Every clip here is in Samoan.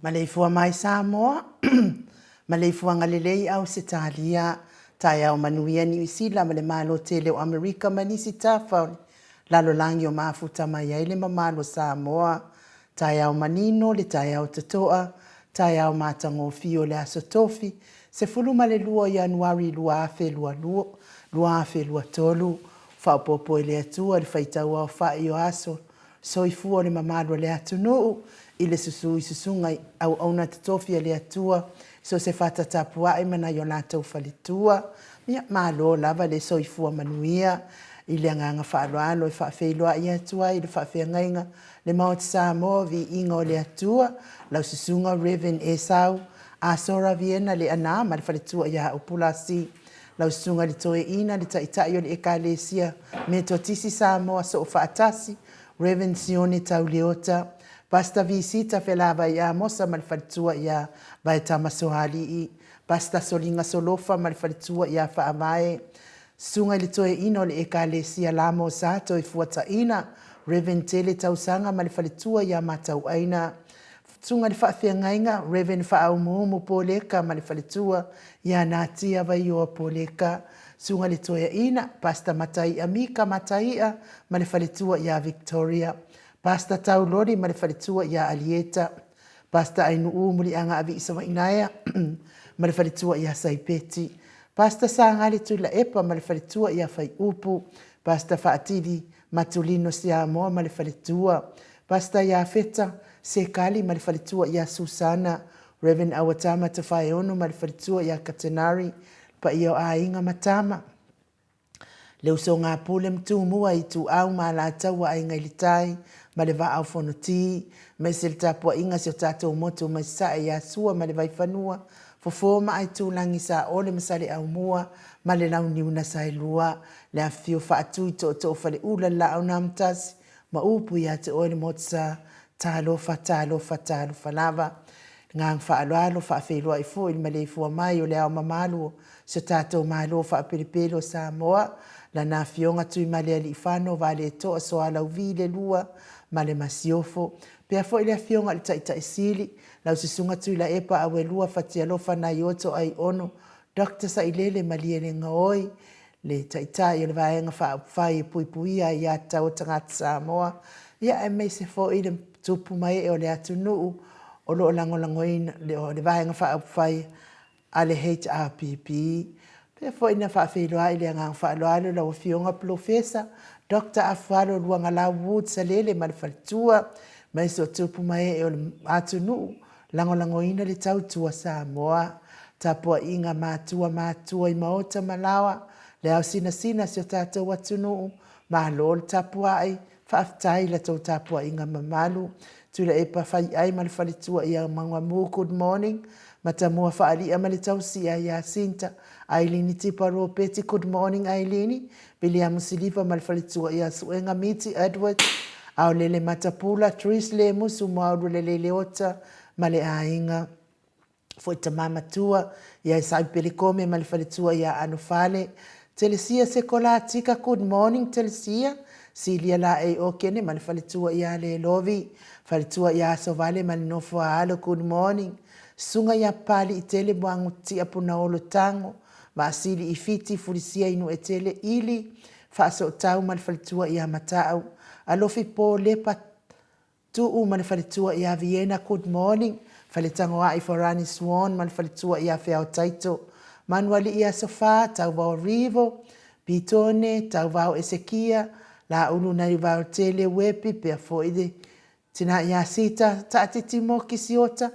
Maleifua mai Samoa, maleifuaga lelei Ausetalia, taeao manuia Niu Sila ma le Malo tele o Amerika ma nisi tafa o le lalolagi o mafuta mai ai le mamalu o Samoa. Taeao manino le taeao totoa, taeao matagofie o le Aso Tofi, 12 o Ianuari 2022, 2023, faaopoopo e le Atua le faitauaofai o aso soifua o le mamalu o le atunuu i le susu i susuga i auauna totofi a le Atua i so o se fata tapuai ma nai o latou faletua. Ia, malo lava le soifua manuia. I le agaga faaaloalo e faafeiloai atu ai i le faafeagaiga le Maota Samoa, Viiga o le Atua, lau Susuga Rev. Esau Asora Viena Leaana ma le faletua ia Upulasi, lau Susuga i le Toeaina, le Taitai o le Ekalesia Metotisi Samoa Soofaatasi, Rev. Sione Tauleota, Pastor Visita Felavai Amosa ma le faletua ia Vaetama Soalii, Pastor Soliga Solofa ma le faletua ia Faavae, Susuga i le Toeaina o le Ekalesia Lamo Sa Toefuataina, Rev. Tele Tausaga ma le faletua ia Matauaina, Susuga i le Faafeagaiga, Rev. Faaumuumu Poleka ma le faletua ia Natia Vaioa Poleka, Susuga i le Toeaina, Pastor Mataia Mika Mataia ma le faletua ia Victoria, Pastor Tauloli ma le faletua ia Alieta, Pastor Ainuu Muliaga Aviisavainaea ma le faletua ia Saipeti, Pastor Sagale Tuilaepa ma le faletua ia Faiupu, Pastor Faatili Matulino Siamoa ma le faletua, Pastor Iafeta Sekali ma le faletua ia Susana, Rev. Auatama Tafaeono ma le faletua ia Katenari, le paia o aiga ma tama. Le usoga a Pule ma Tumua, Ituau ma Alataua, Aiga i le Tai ma le Vaa o Fonoti, aemaise le tapuaiga a si o tatou motu mai Sasae ia Sua ma le Vaifanua, Fofo ma Aitulagi, Saole ma Saleaaumua ma le Launiu na Saelua, le afifio Faatui, Tootoo Faleula, le Laau na Amotasi ma upu ia te oe le Motusa, talofa, talofa, talofa lava. Le agaga faaaloalo, faafeiloai foi i le maleifua mai o le Ao mamalu o si o tatou Malo faapelepele o Samoa, Lana Afioga Tuimalealiifano Vaaletoa Soalauvi le Lua ma le Masiofo. Pea foi le Afioga i le Taitai Sili, lau Susuga Tuilaepa Auelua Fatialofa Naioto Aiono Doctor Sailele Malielegaoi, le Taitai o le Vaega Faaupufai e Puipuia Aiatatau a Tagata Samoa, ia aemaise foi le tupu ma ee o le atunuu o lo o lagolagoina le Vaega Faaupufai a le HRPP. Pea foi na faafeiloai le agaga faaaloalo i lau Afioga Polofesa Doctor Afualo Luagalau Wood Salele ma le faletua, aemaise o tupu ma ee o le atunuu Lagolagoina le tautua Samoa, tapuaiga matua matua i maota ma laoa, le ao sinasina si o tatou atunuu, malo le tapuai, faafetai i la tou tapuaiga mamalu. Tuilaepa Faiai ma le faletua ia Maugamu good morning, Matamua Faalia ma le tausia ia Sinta, Ailini Tipa Ropeti good morning Ailini, Viliamu Siliva ma le faletua ia Suega Miti Edward, Aolele Matapula, Therese Lemusu Moaulu Leota ma le aiga. Foi tama matua ia Isai Pelikome ma le faletua ia Anofale. Telesia Sekolatika, good morning Telesia. Silia Laei Okene ma le faletua ia Lelovi. Faletua ia Asovale ma le nofo a alo, good morning. Susuga ia Papaliitele Moagutia Punaolo Tago, Vaasili i Fiti, Fulisia i Nuetele, Ili. Faasootau ma le faletua ia Matau, Alofi Po Lepa Tuu ma le faletua ia Viena Good morning, Faletagoai Forani Swan ma le faletua ia Feao Taito, Manualii Aso Fa, Tauvao Rivo, Pitone, Tauvao Esekia, Laulu Naiuvao Tele Uepi, pea foi le Tina ia Sita, Taatiti mo Kisiota,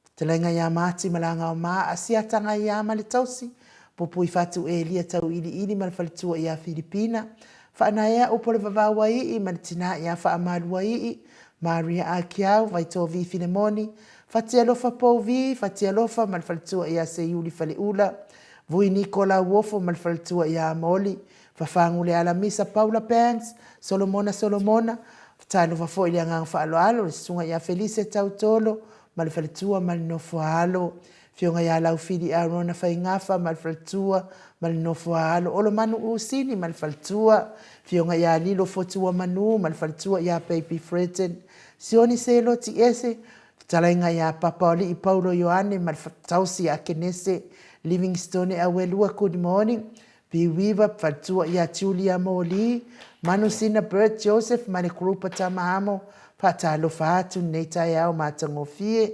Fetalaiga ia Mati ma Lagaoma, Asiata ia ma le tausi, Pupui Fatu Elia Tauiliili ma le faletua ia Filipina, Faanaea Upolevavauaii ma le tina ia Faamaluaii, Maria Akiau, Vaitovi Filemoni, Fatialofa Pouvi, Fatialofa ma le faletua ia Seiuli Faleula, Vui Niko Lauofo ma le faletua ia Moli, Fafaguleala Misa Paula Banks, Solomona Solomona, Talofa foi i le agaga faaaloalo le susuga ia Felise Tautolo ma le faletua ma le nofo a alo, Afioga ia Laufili Arona Faigafa ma le faletua ma le nofo a alo, Olomanu Usini ma le faletua, Afioga ia Lilo Fotuamanu ma le faletua ia Baby Fredden, Sioni Seloti Ese, Fetalaiga ia Papaolii Paulo Ioane ma le tausi ia Kenese Livingstone Auelua Good morning. Piuiva, faletua ia Julia Moli, Manusina Bert Joseph ma le Group a Tama Amo, faatalofa atu lenei taeao matagofie.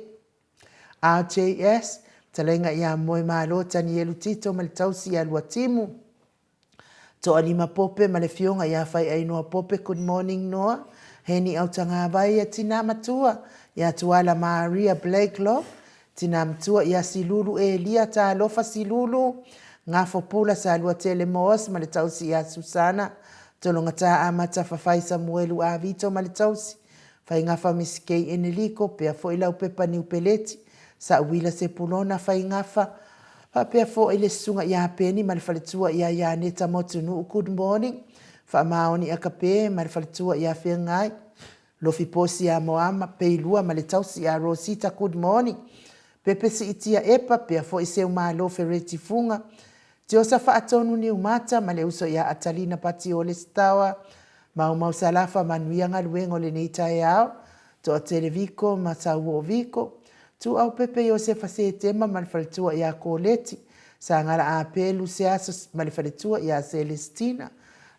RJS, fetalaiga ia Moemalo Tanielu Tito ma le tausi ia Luatimu, Toalima Pope ma le afioga ia Faiainoa Pope Good morning Noa, Heni Autagavai ia Tina Matua, ia Tuala Maria Blakelock, Tina matua ia Silulu Elia Talofa Silulu, Gafo Pula Saluatele Moss ma le tausi ia Susana, Tologata Amata Fafai Samuelu Avito ma le tausi, Faigafa Miss Kay Eneliko, pea foi Laupepa Niupeleti, Sauila Sepulona Faigafa, faapea foi le susuga ia Peni ma le faletua ia Ianeta Motunuu Good morning, Faamaoni Akape ma le faletua ia Feagai, Lofi Posi ia Moama, Peilua ma le tausi ia Rosita Good morning Pepe Siitia Epa, pea foi Seumalo Fereti Fuga, Tiosa Faatonu Niumata ma le uso ia Atalina Patiole Sitawa, Maumau Salafa Manuia galuega o lenei taeao, Toatele Viko ma Sauoo Viko, Tuau Pepe Iosefa Setema ma le faletua ia Koleti, Sagala Apelu Seaso ma le faletua ia Selestina,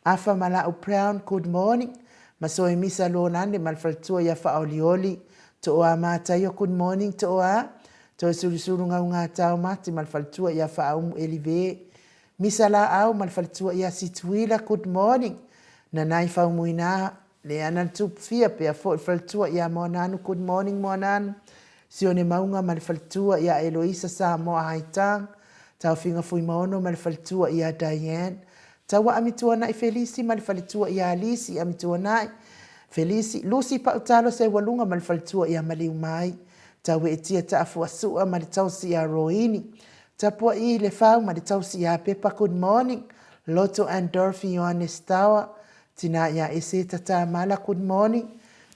Afa Malau Brown Good morning Masoe Misa Lolane ma le faletua ia Faaolioli Tooa Mataio Good morning Tooa Toe Sulusulu Gaugata Mati ma le faletua ia Faaumu Elive Misa Laau ma le faletua ia Situila Good morning Nanai Faumuina Leana le Tupufia pea foi le faletua ia Moananu Good morning Moananu Sione Mauga ma le faletua ia Eloisa Samoa Haitang Taofiga Fuimaono ma le faletua ia Diane Taua Amituanai Felisi ma le faletua ia Alisi Amituanai Felisi, Lucy Pautalo Seualuga ma le faletua ia Maliumai, Taueetia Taafuasua ma le tausi ia Roini, Tapuaii Lefau ma le tausi ia Pepa Good morning, Loto and Dorothy Ioane Stawa, Tina ia Eseta Tamala Good morning,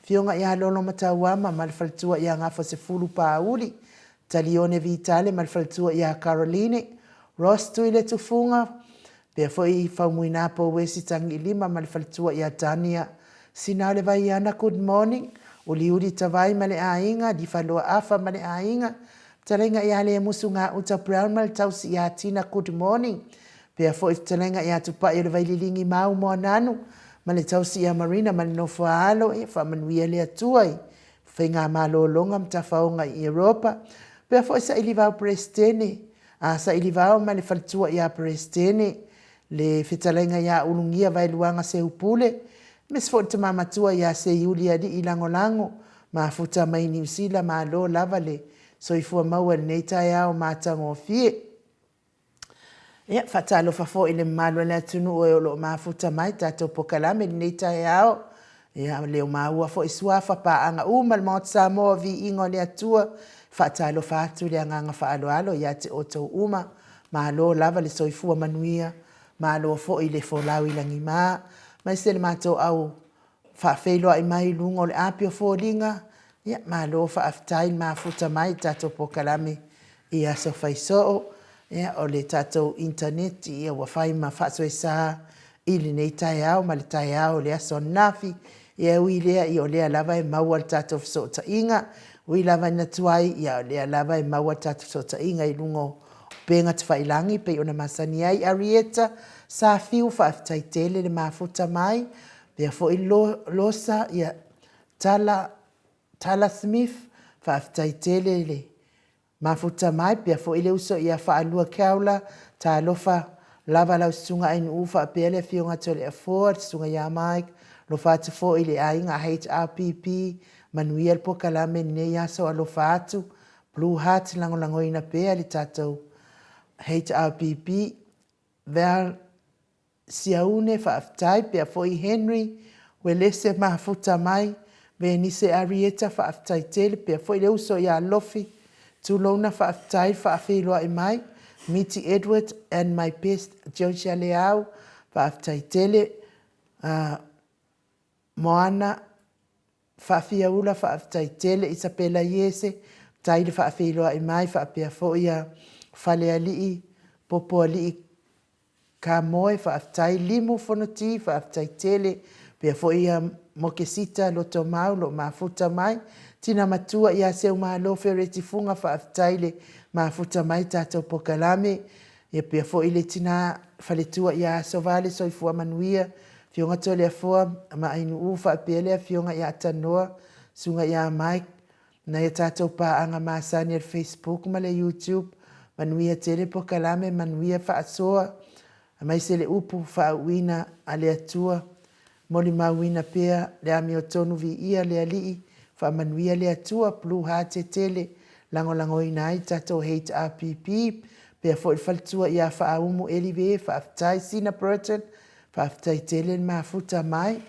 Fioga ia Lolo Matauama ma le faletua ia Gafosefulu Pauli, Talione Vitale ma le faletua ia Caroline, Ross Tuiletufuga, pea foi Faumuina Pouesi Tagiilima ma le faletua ia Tania, Sina o le Vaiana Good morning, Uliuli Tavai ma le aiga, Lifaloa Afa ma le aiga, Fetalaiga ia Lemusu Gauta Brown ma le tausi ia Tina Good morning, pea foi Fetalaiga ia Tupai o le Vaililigi Mau Moananu ma le tausi ia Marina ma le nofo a alo, ia faamanuia le Atua i Faigamalologa ma tafaoga i Europa, pea foi Sailivao Peresetene, a Sailivao ma le faletua ia Peresetene, le fetalaiga ia Ulugia Vaeluaga Seupule, aemaise foi le tama matua ia Seiuli Alii Lagolago, mafuta mai Niu Sila, malo lava le soifua maua i lenei taeao matagofie. Ia, faatalofa foi i le mamalu o le atunuu e o lo o mafuta mai tatou polokalame i lenei taeao. Ia, leo maua foi suafa paaga uma le Maota Samoa, viiga o le Atua. Faatalofa atu le agaga faaaloalo ia te outou uma. Malo lava le soifua manuia, malo foi le folau i lagima, aemaise le matou au faafeiloai mai i luga o le api o foliga. Ia, malo faafetai le mafuta mai i le tatou polokalame i aso faisoo. Ia, o le tatou internet ia ua fai ma faasoesa i lenei taeao ma le taeao o le aso ananafi. Ia, e ui i lea, ia o lea lava e maua le tatou fesootaiga. Ui lava ina tuai, ia o lea lava e maua le tatou fesootaiga i luga o Upega Tafailagi pei ona masani ai Arieta Safiu faafetai tele le mafuta mai pea foi Losa ia Tala Tala Smith faafetai tele le Mafuta mai pea foi le uso ia Faalua Keaula, talofa lava lau Susuga Ainuu faapea le Afioga Toleafoa, le Susuga ia Mike, alofa atu foi i le aiga HRPP, manuia le pokalame i lenei aso, alofa atu, Blue Heart lagolagoina pea le tatou HRPP, Val Siaune faafetai pea foi Henry Welese mafuta mai Venise Arieta faafetai tele pea foi le uso ia Lofi Tulouna faafetai faafeiloai mai Miti Edward and my best Josia Leau faafetai tele Moana Faafiaula faafetai tele Isabella Iese faafetai le faafeiloai mai faapea foi ia Falealii Popoalii Kamoe faafetai Limu Fonoti faafetai tele pea foi ia Mokesita Lotomau lo mafuta mai Tina Matua ia Seumalo Fereti Fuga faafetai le mafuta mai tatou pokalame ia pea foi le tina faletua ia Asovale Soifua Manuia Afioga Toleafoa ma Ainuu faapea le Afioga ia Tanoa Susuga ia Mike Nai a tatou paaga masani a le Facebook ma le YouTube, manuia tele pokalame, manuia faasoa, aemaise le upu faauuina a le Atua, molimauina pea le amiotonu viia le Alii, faamanuia le Atua, Blue Heart e tele, lagolagoina ai tatou HRPP, pea foi le faletua ia Faaumu Elive, faafetai Sina Burton, Faafetai tele le mafuta mai.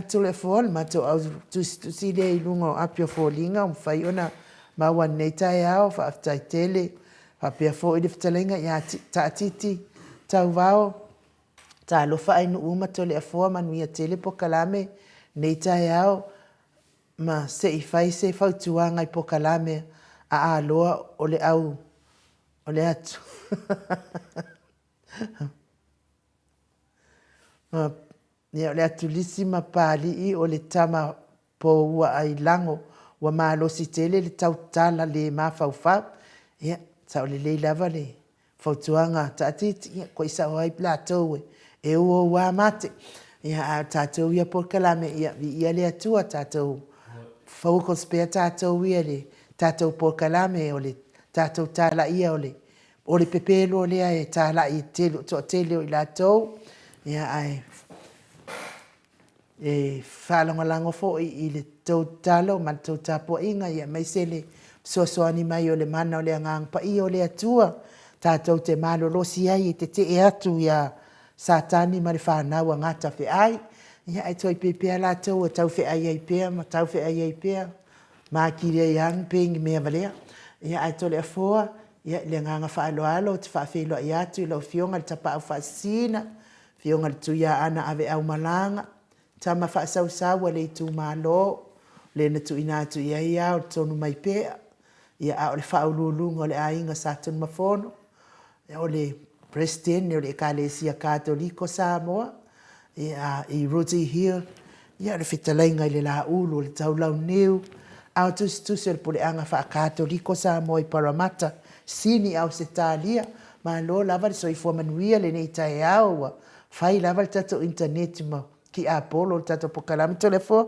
Toleafoa, le matou au tusitusi lea i luga o api o foliga ua mafai ona maua i lenei taeao. Faafetai tele. Faapea foi le fetalaiga ia Taatiti Tauvao, talofa Ainuu ma Toleafoa, manuia tele pokalame lenei taeao ma se i fai se fautuaga i pokalame a aloa o le au o le atu. Ia, o le atulisi ma Papalii o le tama poua ailago ua malosi tele le tautala le mafaufau. Ia, sao lelei lava le fautuaga a Taatiti, ia, koe sao ai latou e uouā mate. Ia, a o tatou ia polokalame, ia, viia le Atua, tatou focus pea tatou ia i le tatou polokalame o le tatou talaia o le O le pepelo lea e talai e le toatele o i latou, ae e faalagolago foi i le tou tatalo ma le tou tapuaiga, aemaise le fesoasoani mai o le mana o le Agaga Paia o le Atua, tatou te malolosi ai e tetee atu ia Satani ma le fanau a Gatafeai, ae toe pea latou e taufeai ai pea ma taufeai ai pea. Makili ai lava ni peni mea valea. Ia ae Toleafoa, ia i le agaga faaaloalo ou te faafeiloai atu i lau Afioga i le Tapaau Faasisina, Afioga i le Tuiaana Aveaumalaga, tama faasausau a le itumalo, le na tuuina atu i ai ao le tonu mai pea, ia a o le faauluuluga o le aiga Sa Tunumafono, o le Peresetene o le Ekalesia Katoliko Samoa, ia, i Rooty Hill, ia, o le fetalaiga i le Laulu o le Taulauniu, a o tusitusi o le Puleaga Faa-Katoliko Samoa i Parramatta, Sini, Ausetalia. Malo lava le soifua manuia lenei taeao, ua fai lava le tatou initaneti ma kiapolo le tatou pokalame. Toleafoa.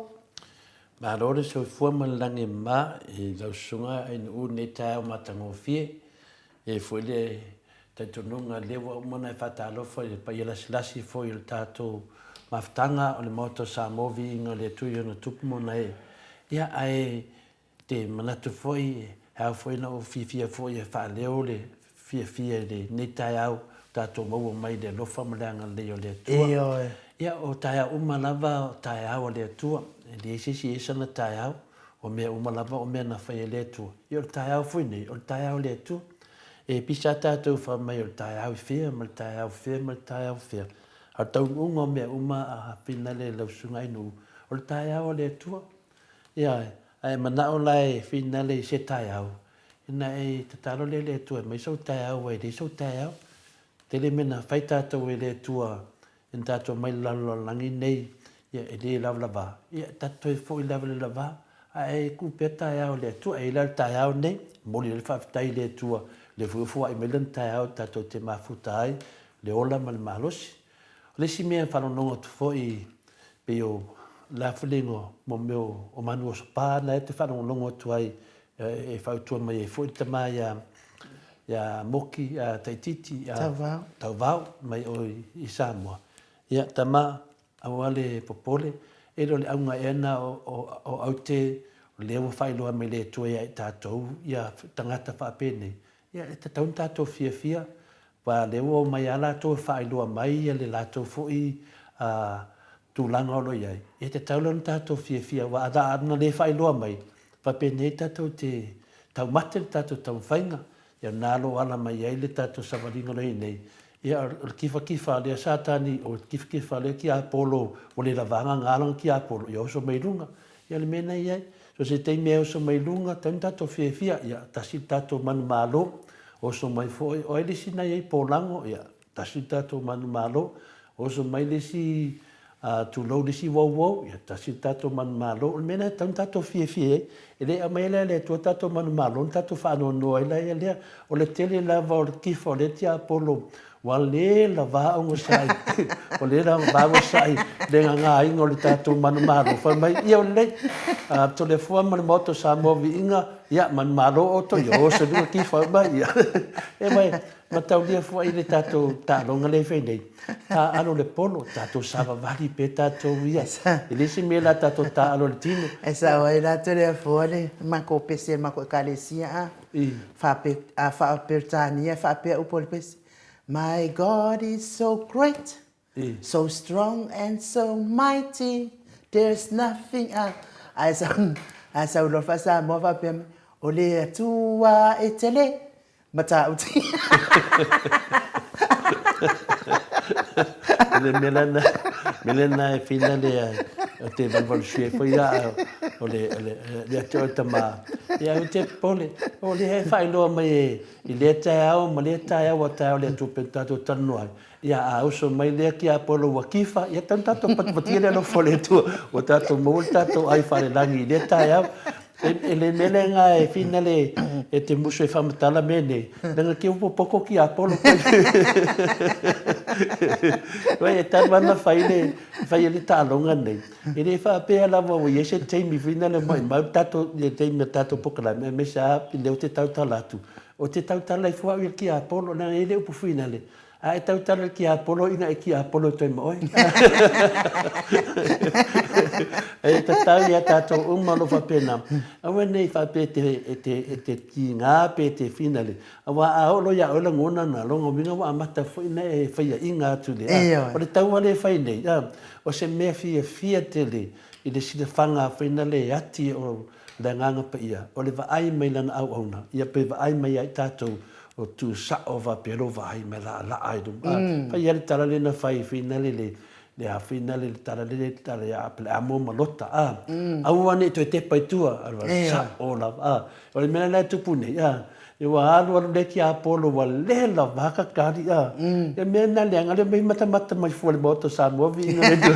Malo le soifua ma le lagi e mama i lau susuga Ainuu i lenei taeao matagofie. E i ai foi le talitonuga lea ua uma ona e faatalofa i le paia lasilasi foi o le tatou mafutaga o le Maota o Samoa, viiga o le Atua i ona tupu ma ona ee. Ia, ae te manatu foi, e ao foi ona ou fiafia foi e faaleo le fiafia i lenei taeao ua tatou maua mai i le alofa ma le agalelei o le Atua. Ioe. Ia, o taeao uma lava o taeao a le Atua, e leai se isi e i ai sana taeao. O mea uma lava o mea na fai e le Atua. Ia o le taeao foi nei, o le taeao o le Atua. E pisa a tatou fai mai o le taeao i fea ma le taeao fea ma le taeao fea. A o le taunuuga o mea uma a finale lau susuga i nuu, o le taeao a le Atua. Ia, a e manao la e finale i se taeao, ina e tatalo lea i le Atua e aumai sou taeao aua e leai sou taeao. Tele mea na fai tatou e le Atua ina tatou omai i le lalolagi nei, ia e le lavalava, ia tatou toe foi lava i le lava, ae tuu pea taeao i le Atua. E i ai la le taeao lenei, e momoli ai le faafetai i le Atua Lea foi ua foai mai lana taeao tatou te mafuta ai le ola ma le malosi. O le isi mea e faalogologo atu foi pei o la foi le igoa mo mea o manu oso pa na e te faalogologo atu ai e fautua mai ai foi le tama ia ia Moki ia Taititi ia Tauvao, Tauvao mai o i Samoa. Ia tama aua le popole, e le o le auga ea na o aute o lea ua faailoa mai le Atua ia i tatou ia tagata faapenei, ia e tatau ona tatou fiafia, aua o lea ua omai lava latou e faailoa mai ia le latou foi tulaga o lo o i ai, e tatau la ona tatou fiafia, aua a na le faailoa mai, faapenei tatou te taumate le tatou taumafaiga, Ia na lo ala mai ai le tatou savaliga o lo o i ai nei, ia o le kifakifa a lea Satani, o le kifakifa a lea tiapolo, ua le lava aga lana tiapolo, ia oso mai luga. Ia o le mea lena e i ai. So se taimi e oso mai luga, tatau ona tatou fiafia, ia tasi le tatou manumalo, oso mai foi, o ai le isi na i ai Polago, ia tasi le tatou manumalo, oso mai le isi Ā, tulou le isi uauau, ia tasi le tatou manumalo. O le mea lena e tatau ona tatou fiafia ai. E le aumaia la e le Atua tatou manumalo ona tatou faanoanoa ai laia lea. O le tele lava o le kifa o lea tiapolo ua le lava ogasai, ua le lava ogasai le gagāina o le tatou manumalo. Fai mai, ia o lelei, ā, Toleafoa ma le Maota o Samoa viiga, ia, manumalo outou, ia oso i luga kifa uma, ia. E mai, mataulia foi le tatou taaloga lea e fai nei. Taaalo le polo, tatou savavali pea tatou ia. E leai se mea la tatou taaalo le tino. E sao ai la Toleafoa le matou pese a le matou ekalesia a. Faape, a faa-Peretania e faapea upu o le pese, My God is so great, so strong and so mighty, there's nothing I. Ae sau, ae sau loa faa-Samoa faapea mai, O le Atua e tele, Matautia. O le mea lena, mea lena e whina le ai, o te valuvalu sui ai foi a o le, o le, le atu o tama. Ia au te pole, o le e whailoa mai e, i lea taeao ma lea taeao a taeao le atu pe tātou talanoa ai. Ia a uso mai lea ki a polo ua kifa, ia tau tātou patipatia le alofa o le Atua, ua tātou maua le tātou ai whalelagi i lea taeao. E le mea lea ngā e whina le e te musu e whamatala me nei, nanga ki upo poko ki a polo koe. Wai e talu ana whai le, whai e le tālonga nei. E le whaapea lava ua i ai se taimi whina le mai mau tātou, le taimi a tātou pokalame, me sa i leo te tautala atu. O te tautala i fua au ia ki a polo, nanga e le upu whina le. A e tautala i le tiapolo ina e tiapolo toe ma oe. E tatau ia tātou uma lo faapena. Aua nei faapea e te, e te, e te tīngā pe te whina le. Aua a oo loa ia oe lagona na, lona uiga ua amata foi na e faiainga atu le. O le taua lea e fai nei, a, o se mea fiafia tele i le silafaga foi na le ati o le Agaga Paia, o le vaai mai lana auauna, ia pe vaai mai ia i tātou, O tu sao faapea lou vaai mai laalaa i luma. Mm. Fai ia le tala lena fai whina le le le a whina le tala le le tala ia le amo ma lota a. Mm. Aua ne toe tepa i tua alwa sao lava a. O le mea la tupu nei a. E ua alu alu le ki a polo ua le la vaka kari a. Mm. E mea na le anga le mai mata mata mai fua le moto Samoa vi inga le tu.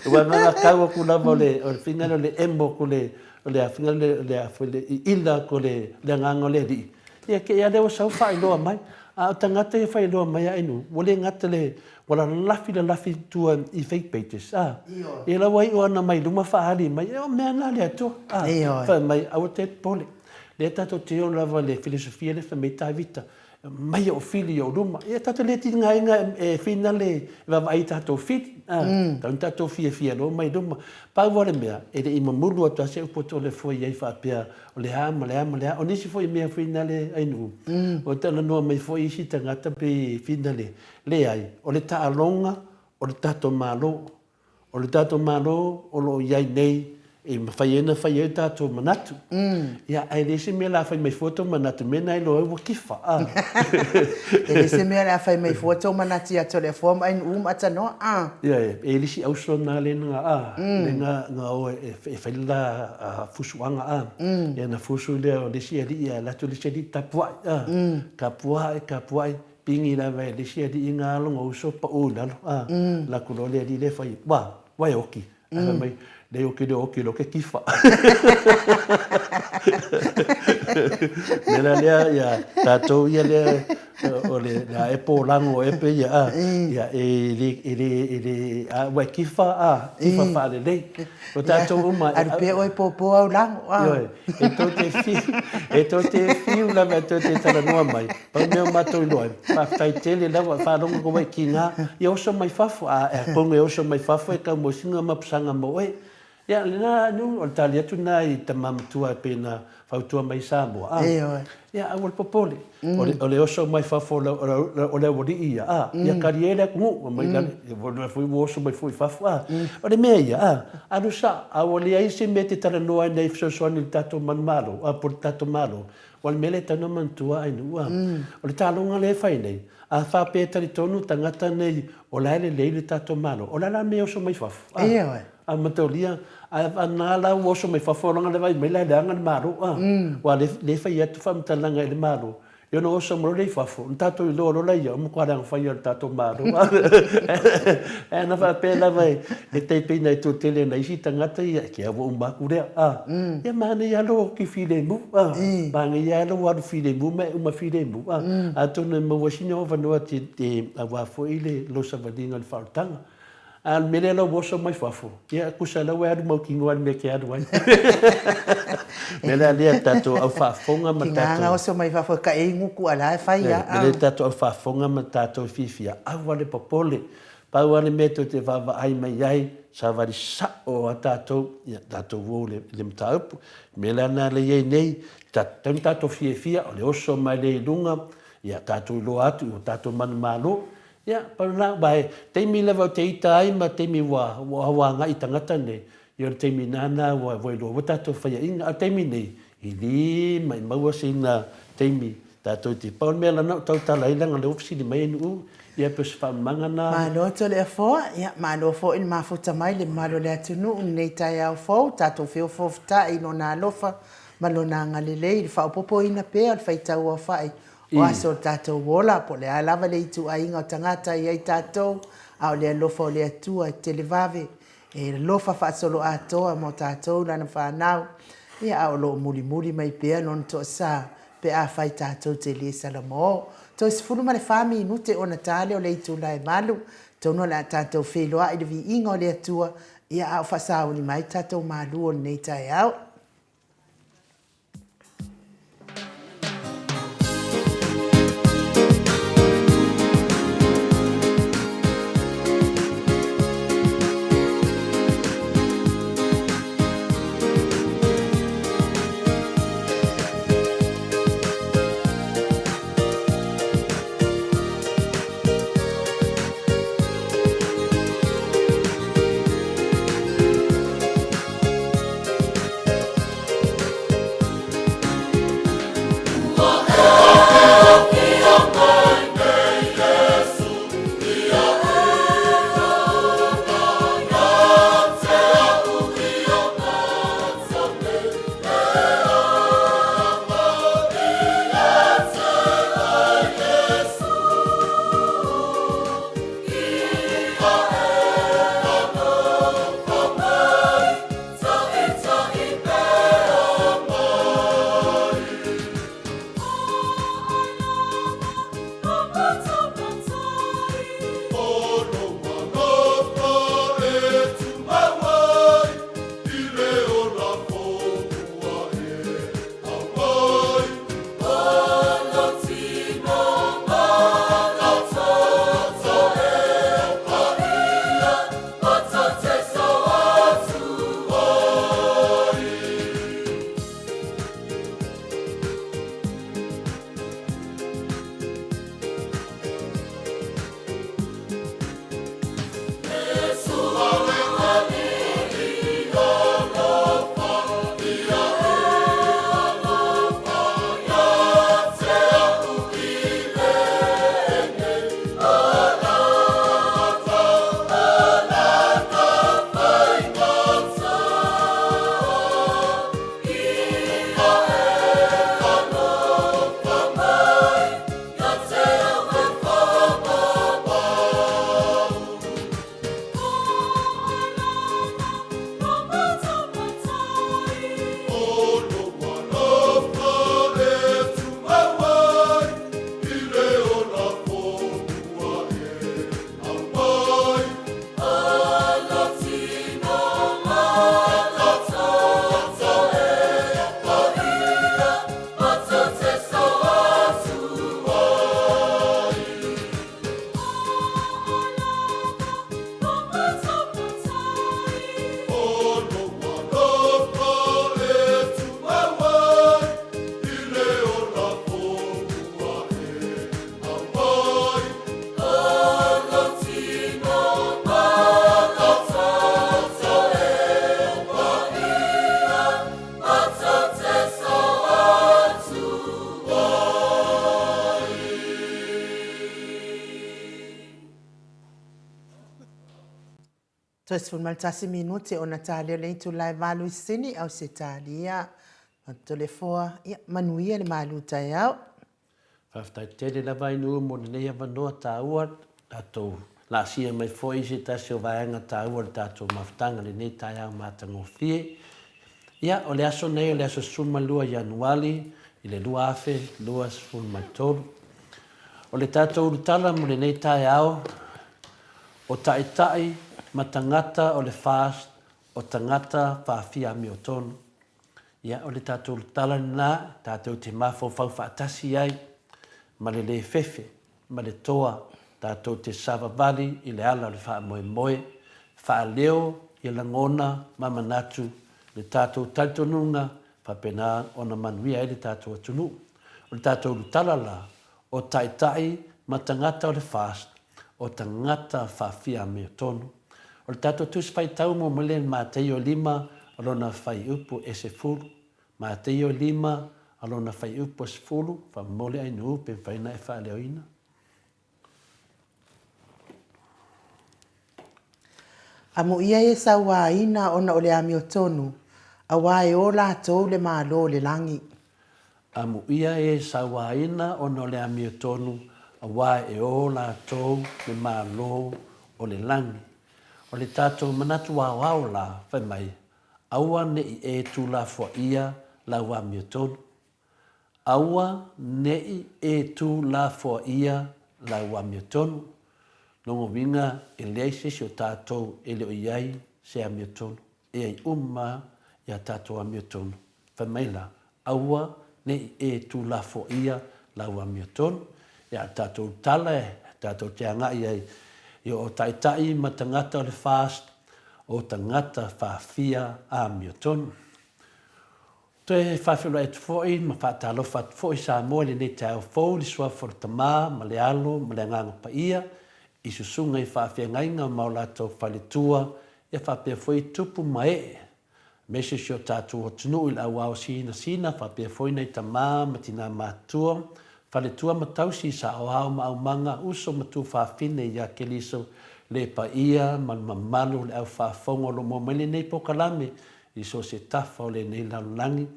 Ua nganga kau aku lava o le o le whina le emo ku le O le afinga le, le a foi le iila ko le, le agaga o le Alii, ia ke ia lea ua sau faailoa mai. A o tagata ia faailoa mai a inu, ua le gata le, ua lalafi lalafi tua i fake pages, a. Ia la ua iu ana mai luma faaali mai, e o mea na le Atua, a. Fai mai, aua te popole. Lea tatou te o lava le filosofia lea fai mai Tavita, mai ou fili i ou luma. Ia tatou le tigaina e finale e vaavaai i tatou fili. A, tau ina tatou fiafia loa mai luma. Pau lava le mea, e le i mamulu atu lava se upu atu o le foe i ai faapea, o le a ma le a ma le a. O nisi foi mea finale ainu, ua talanoa mai foi isi tagata pei finale, leai, o le taaloga o le tatou Malo. O le tatou Malo o lo o i ai nei e mafai ai ona fai ai o tatou manatu. Ia, ae leai se mea o le a fai mai fua tou manatu, mea na iloa ai ua kifa, a. E leai se mea o le a fai mai fua tou manatu ia Toleafoa ma Ainuu ma Atanoa, a. Ia, e i ai le isi auso na lea na, a, lea na, na o e, e fai le la fusuaga, a. Ia na fusu lea o le isi alii ae alu atu le isi alii tapuai, a. Tapuai, tapuai, Pigi lava e le isi alii nga lona uso pau i lalo, a, laku loa le alii lea fai, wa, wa e oki. Ae fai mai, leai oki lea oki loa ke kifa. Mea la lea, ia, tatou ia lea, o le a e pōlago ea pe ia, a, ia, e le, e le, e le, a ua e kifa, a, kifa faalelei. O tatou uma... Alu pea oe pōpō au lago, a. Ioe, e tou te fiu, e tou te fiu lava e tou te talanoa mai, pau mea o matou iloa ai, faafetai tele lava, faalogo kou ai ki nga, ia oso mai fafo, a e atonu e oso mai fafo e kau mosinga ma pusaga mo oe. Ia, lena nu, o le tali atu lena i tama matua e pei ona fautua mai i Samoa, a. Ioe. Ia, aua le popole. O le, o le oso mai fafo o le, o le aualii ia, a, ia kali ai le atunuu, mai lalo, ia foi ua oso mai foi i fafo, a. O le mea ia, a, alu sao, a ua leai se mea e te talanoa ai nei e fesoasoani i le tatou manumalo, a, po o le tatou Malo, aua o le mea lea e tatau ona manatua Ainuu, a. O le taaloga lea e fai nei, a faapea e talitonu tagata nei o la e lelei le tatou Malo, o le a la le mea e oso mai fafo, a? Ioe. A mataulia, a na la ua oso mai fafo leaga le vaai mai la e leaga le Malo, a. Aua le, le fai atu faamatalaga i le Malo, ia ona oso mai loa lea i fafo, ona tatou iloa loa lea, o le matua leaga fai lava o le tatou Malo. Ae ana faapea lava e tai pei nai toatele nai isi tagata ia, e te ua uma atu lea, a. Ia manaia lava lou oti filemu, a. Manaia lava lou alu filemu ma e uma filemu, a. Atonu e maua ai sina avanoa te, aua foi le lou savaliga i le faaolataga. A o le mea lea lau oso mai fafo, ia tusa la ua e alu mautinoa i le mea e te alu ai. O le mea la lea tatou au faafofoga ma tatou. Tiga na oso mai fafo e kaʻei gutu a la e fai a. O le mea lea tatou au faafofoga ma tatou fiafia, aua le popole. Pau lava le mea tou te vaavaai mai ai, savali sao lava tatou, ia tatou o i le mataupu. O le mea la lena lea e i ai nei, tatau ona tatou fiafia, o le oso mai lea i luga, ia tatou iloa atu i o tatou manumalo. Ia, pau lena, aua e taimi lava ou te ita ai ma taimi ua, ua agai tagata nei, ia o le taimi nana ua, ua iloa ua tatou faiaina. A o le taimi nei, e le maimau sina taimi tatou te, pau le mea lana ou tautala ai leaga o lea ua fesili mai Ainuu, ia pei o se faamamaga na. Malo Toleafoa, ia malo foi le mafuta mai le mamalu o le atunuu i lenei taeao fou, tatou feofaoftai i Lona alofa ma Lona agalelei i le faaopoopoina pea o le faitauaofai O aso o le tatou ola, po o le a lava le ituaiga o tagata e i ai tatou, a o le alofa o le Atua e televave, e alofa faasoloatoa mo tatou lana fanau, ia a o lo o mulimuli mai pea lona toasa pe afai tatou te le salamo. Toe 14 minute ona ta lea o le itula e valu, atonu o le a tatou feiloai i le viiga o le Atua, ia a o faasauli mai tatou malu o lenei taeao. Toe 11 minute ona talia o le itula e 8 i Sini, Ausetalia. Toleafoa, ia, manuia le malu taeao. Faafetai tele lava Ainuu mo lenei avanoa taua, tatou laasia mai foi se tasi o vaega taua o le tatou mafutaga i lenei taeao matagofie. Ia, o le aso nei o le aso 12 Ianuali i le 2023. O le tatou ulutala mo lenei taeao, o Taitai ma Tagata o le FAST o Tagata Faafia Amiotonu. Ia, o le tatou tala lena tatou te mafaufau faatasi ai ma le le fefe ma le toa tatou te savavali i le ala o le faamoemoe, faaleo ia lagona ma manatu le tatou talitonuga faapena ona manuia ai le tatou atunuu. O le tatou lutala la, o taitai ma tagata o le FAST, o tagata faafia amiotonu. O le tatou Tusi Faitau muamua lea i Mataio lima o lona fuaiupu e sefulu. Mataio lima o lona fuaiupu e sefulu, faamolemole Ainuu pe mafai ona e faaleoina. Amuia e sauaina ona o le amiotonu, auā e o latou le Malo o le lagi. Amuia e sauaina ona o le amiotonu, auā e o latou le Malo o le lagi. O le tatou manatu aoao la, fai mai, aua ne i e tulafoaia lau amiotonu. Aua ne i e tulafoaia lau amiotonu. Lona uiga e leai se isi o tatou e le o i ai se amiotonu. E ai uma ia tatou amiotonu. Fai mai la, aua ne i e tulafoaia lau amiotonu. Ia a tatou tala e tatou te agai ai i o taitai ma tagata o le FAST, o tagata faafia amiotonu. Toe faafeiloai atu foi ma faatalofa atu foi Samoa i lenei taeao fou i le Suafa o le Tama ma le Alo ma le Agaga Paia i susuga i faafeagaiga ma o latou faletua ia faapea foi tupu ma ee aemaise si o tatou atunuu i le auao sinasina faapea foi nai tama ma tina matutua, faletua ma tausi, saoao ma aumaga, uso ma tuafafine ia Keliso le paia ma le mamalu o le au faafofoga o lo o maua mai lenei polokalame i so o se tafa o lenei lalolagi.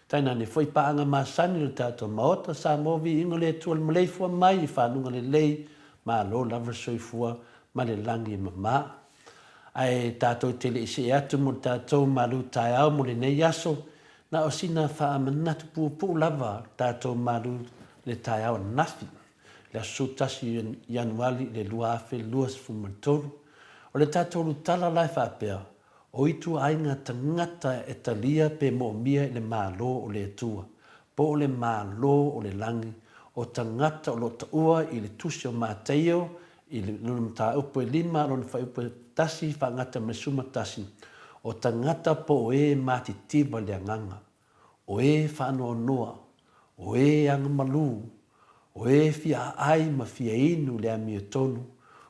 Tainane foi paaga masani o le tatou Maota, Samoa Viiga o le Atua le maleifua mai i faluga lelei, malo lava le soifua ma le lagi e mama. Ae tatou te le i see atu mo le tatou malu taeao mo lenei aso, na o sina faamanatu puupuu lava tatou malu le taeao ananafi, le aso 11 Ianuari i le 2023. O le tatou lutala la e faapea, O ituaiga tagata e talia pe moomia i le Malo o le Atua, po o le Malo o le Lagi, o tagata o lo o taua i le Tusi o Mataio i lona mataupu e lima lona fuaiupu e tasi faagata ma le 11, o tagata po o e matitiva le agaga, o e faanoanoa, o e agamalu, o e fia aai ma fia inu le amiotonu,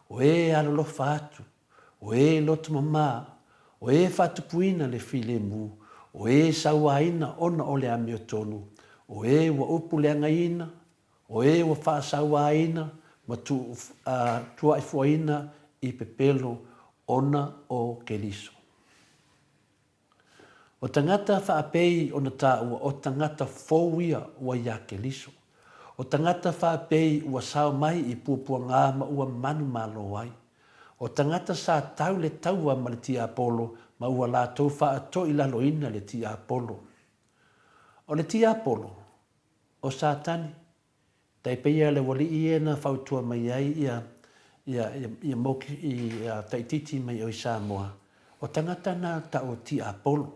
o e alolofa atu, o e loto mama, o e faatupuina le filemu, o e sauaina ona o le amiotonu, o e ua upu leagaina, o e ua faasauaina ma tuuaifuaina i pepelo ona o Keriso. O tagata faapei ona taua o tagata fou ia ua iā Keriso. O tagata faapei ua sao mai i puapuagā ma ua manumalo ai. O tagata sa tau le taua ma le tiapolo ma ua latou faatoilaloina le tiapolo. O le tiapolo, o Satani, tai pei a le ualii ia na fautua mai ai ia ia ia moki ia taititi mai oi Samoa, o tagata na tau o tiapolo.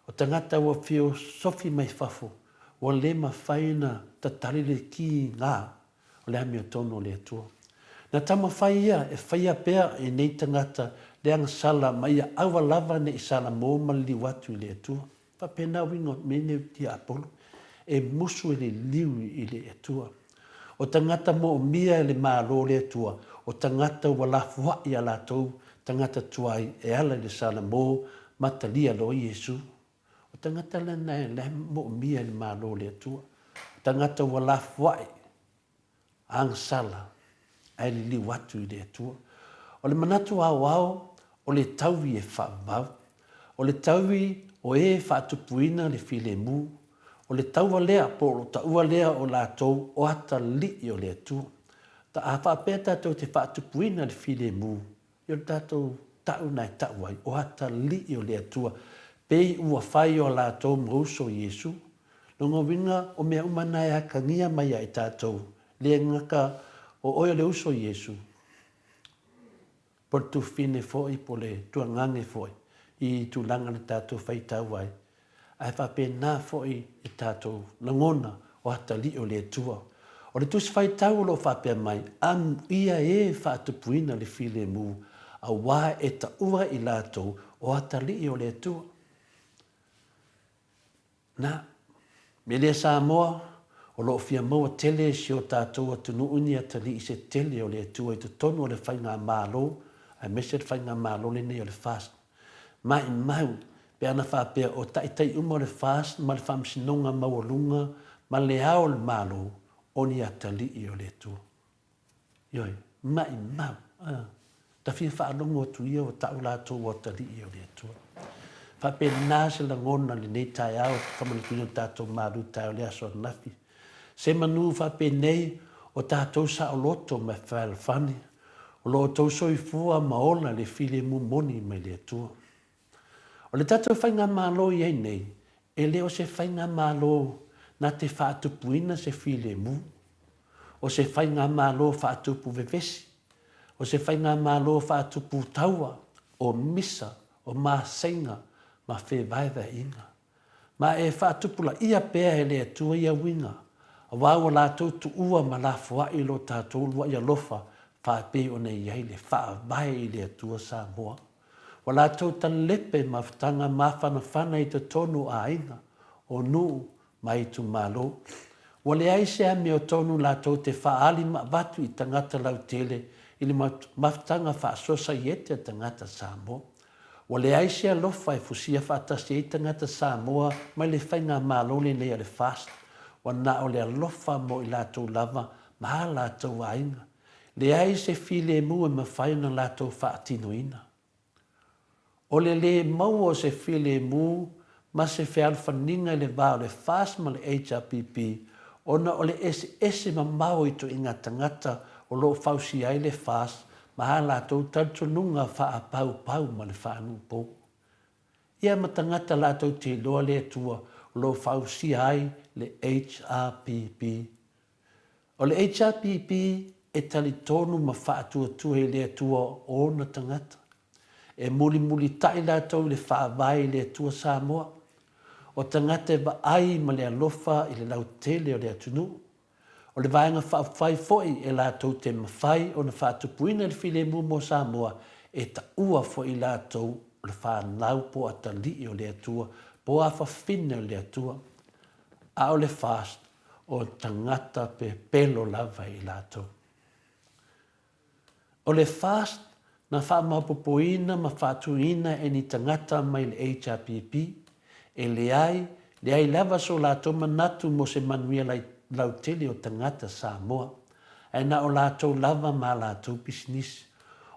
O tagata ua fiosofi mai fafo, ua le mafai ona tatali le ki ga o le amiotonu o le Atua. Na taumafai ia e faia pea e nei tagata le agasala ma ia aua lava ne i salamo ma liliu atu i le Atua. Faapena uiga o mea nei o tiapolo, e musu e liliu i le Atua. O tagata moomia e le Malo o le Atua, o tagata ua lafoai a latou tagata tuai e ala i le salamo ma talia loa Iesu. O tagata lena e la e moomia e le Malo o le Atua. O tagata ua lafoai agasala ae liliu atu i le Atua. O le manatu aoao, O le taui e faavavau. O le taui o e faatupuina le filemu. O le taua lea po o lo taua lea o latou o atalii o le Atua. Ta a faapea tatou te faatupuina le filemu, ia o le tatou ta'u na e ta'u ai, o atalii o le Atua, pei ua fai o latou ma uso i Iesu. Lona uiga, o mea uma na e atagia mai ia i tatou, le gata o oe o le uso i Iesu, po o le tufine foi po o le tuagane foi i tulaga na tatou faitau ai, ae faapena foi i tatou lagona o atalii o le Atua. O le Tusi Faitau o lo o faapea mai, Amuia e faatupuina le filemu, aua e taua i latou o atalii o le Atua. Na, me lea Samoa, o lo o fia maua tele e si o tatou atunuu ni atalii se tele o le Atua i totonu o le Faigamalo, aemaise le Faigamalo lenei o le FAST. Maimau, pe ana faapea o taitai uma o le FAST ma le Faamasinoga Maualuga ma le Ao o le Malo, o ni atalii o le Atua. Ioe, maimau, a. Ta fia faalogo atu ia ua tau latou o atalii o le Atua. Faapena se lagona i lenei taeao, famanatuina o tatou malu taeao i le aso ananafi. Se manu faapenei o tatou saoloto ma fealofani, o lo outou soifua ma ola le filemu moni mai le Atua. O le tatou Faigamalo i ai nei, e le o se Faigamalo na te faatupuina se filemu. O se Faigamalo faatupu vevesi. O se Faigamalo faatupu taua, o misa, o maseiga ma fevaevaeaiga. Ma e faatupulaia pea e le Atua ia uiga, aua ua latou tuua ma lafoai lo tatou uluai alofa faapei ona i ai le Faavae i le Atua Samoa. Ua latou talepe mafutaga mafanafana i totonu o aiga, o nuu ma itumalo. Ua leai se amiotonu latou te faaali ma avatu i tagata lautele i le mafutaga faa-sosaiete a tagata Samoa. Ua leai se alofa e fusia faatasi ai tagata Samoa mai le faigamalo lenei a le FAST. Ua na o le alofa mo i latou lava ma a latou aiga. Leai se filemu e mafai ona latou faatinoina. O le lē maua o se filemu ma se fealofaniga i le va o le FAST ma le HRPP ona o le eseese mamao i ituaiga tagata o lo o fausia ai le FAST ma a latou talitonuga faapaupau ma le faanuu-pou. Ia ma tagata latou te iloa le Atua o lo o fausia ai le HRPP. O le HRPP e talitonu ma faatuatua i le Atua o ona tagata. E mulimulita'i latou i le Faavae i le Atua Samoa. O tagata e vaai ma le alofa i le lautele o le atunuu. O le Vaega Faaupufai foi e latou te mafai ona faatupuina le filemu mo Samoa, e taua foi latou o le fanau po atalii o le Atua, po afafine o le Atua. A o le FAST, o tagata pepelo lava i latou. O le FAST na faamaopopoina ma faatuina e ni tagata mai le HRPP, e leai, leai lava so latou manatu mo se manuia lautele o tagata Samoa, ae na o latou lava ma a latou pisinisi.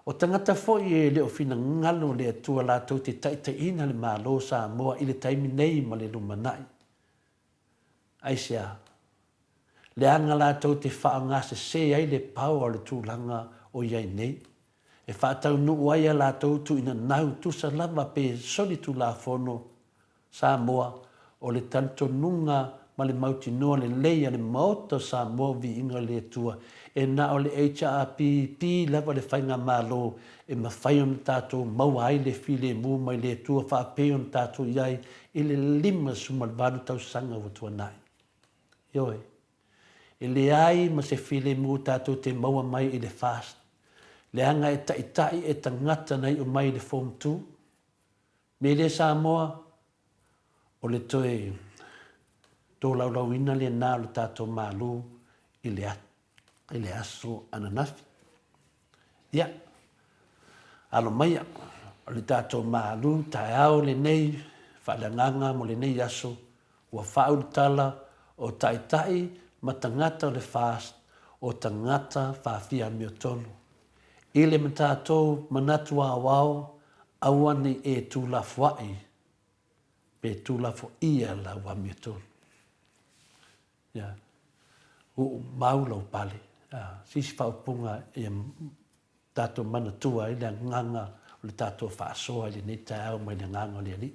O tagata foi e le o finagalo le Atua latou te taitaiina le Malo o Samoa i le taimi nei ma le lumanai. Aisea? Leaga latou te faaaogasese ai le power o le tulaga o i ai nei, e faataunuu ai a latou tuuinanau tusa lava pe solitulafono Samoa o le talitonuga ma le mautinoa lelei a le Maota o Samoa o Viiga o le Atua e na o le HRPP lava le faigamalo e mafai ona tatou maua ai le filemu mai le Atua faapei ona tatou i ai i le 58 tausaga ua tuanai. Ioe, e leai ma se filemu tatou te maua mai i le FAST, leaga e taitai e tagata na iu mai i le Form Two. Me le Samoa, o le toe tolaulauina lena o le tatou Malo i le i le aso ananafi. Ia, alo maia, o le tatou malu taeao lenei, faaleagaga mo lenei aso, ua faaulutala o taitai ma tagata o le FAST o tagata faafia amiotonu. I le ma tatou manatu aoao, Aua ne i e tuulafoaʻi pe tuulafoʻia lau amiotonu. Ia, uu mau lau pale. Sisi faaupuga ia tatou manatua ai le agaga o le tatou faasoa i lenei taeao mai le agaga o le Alii.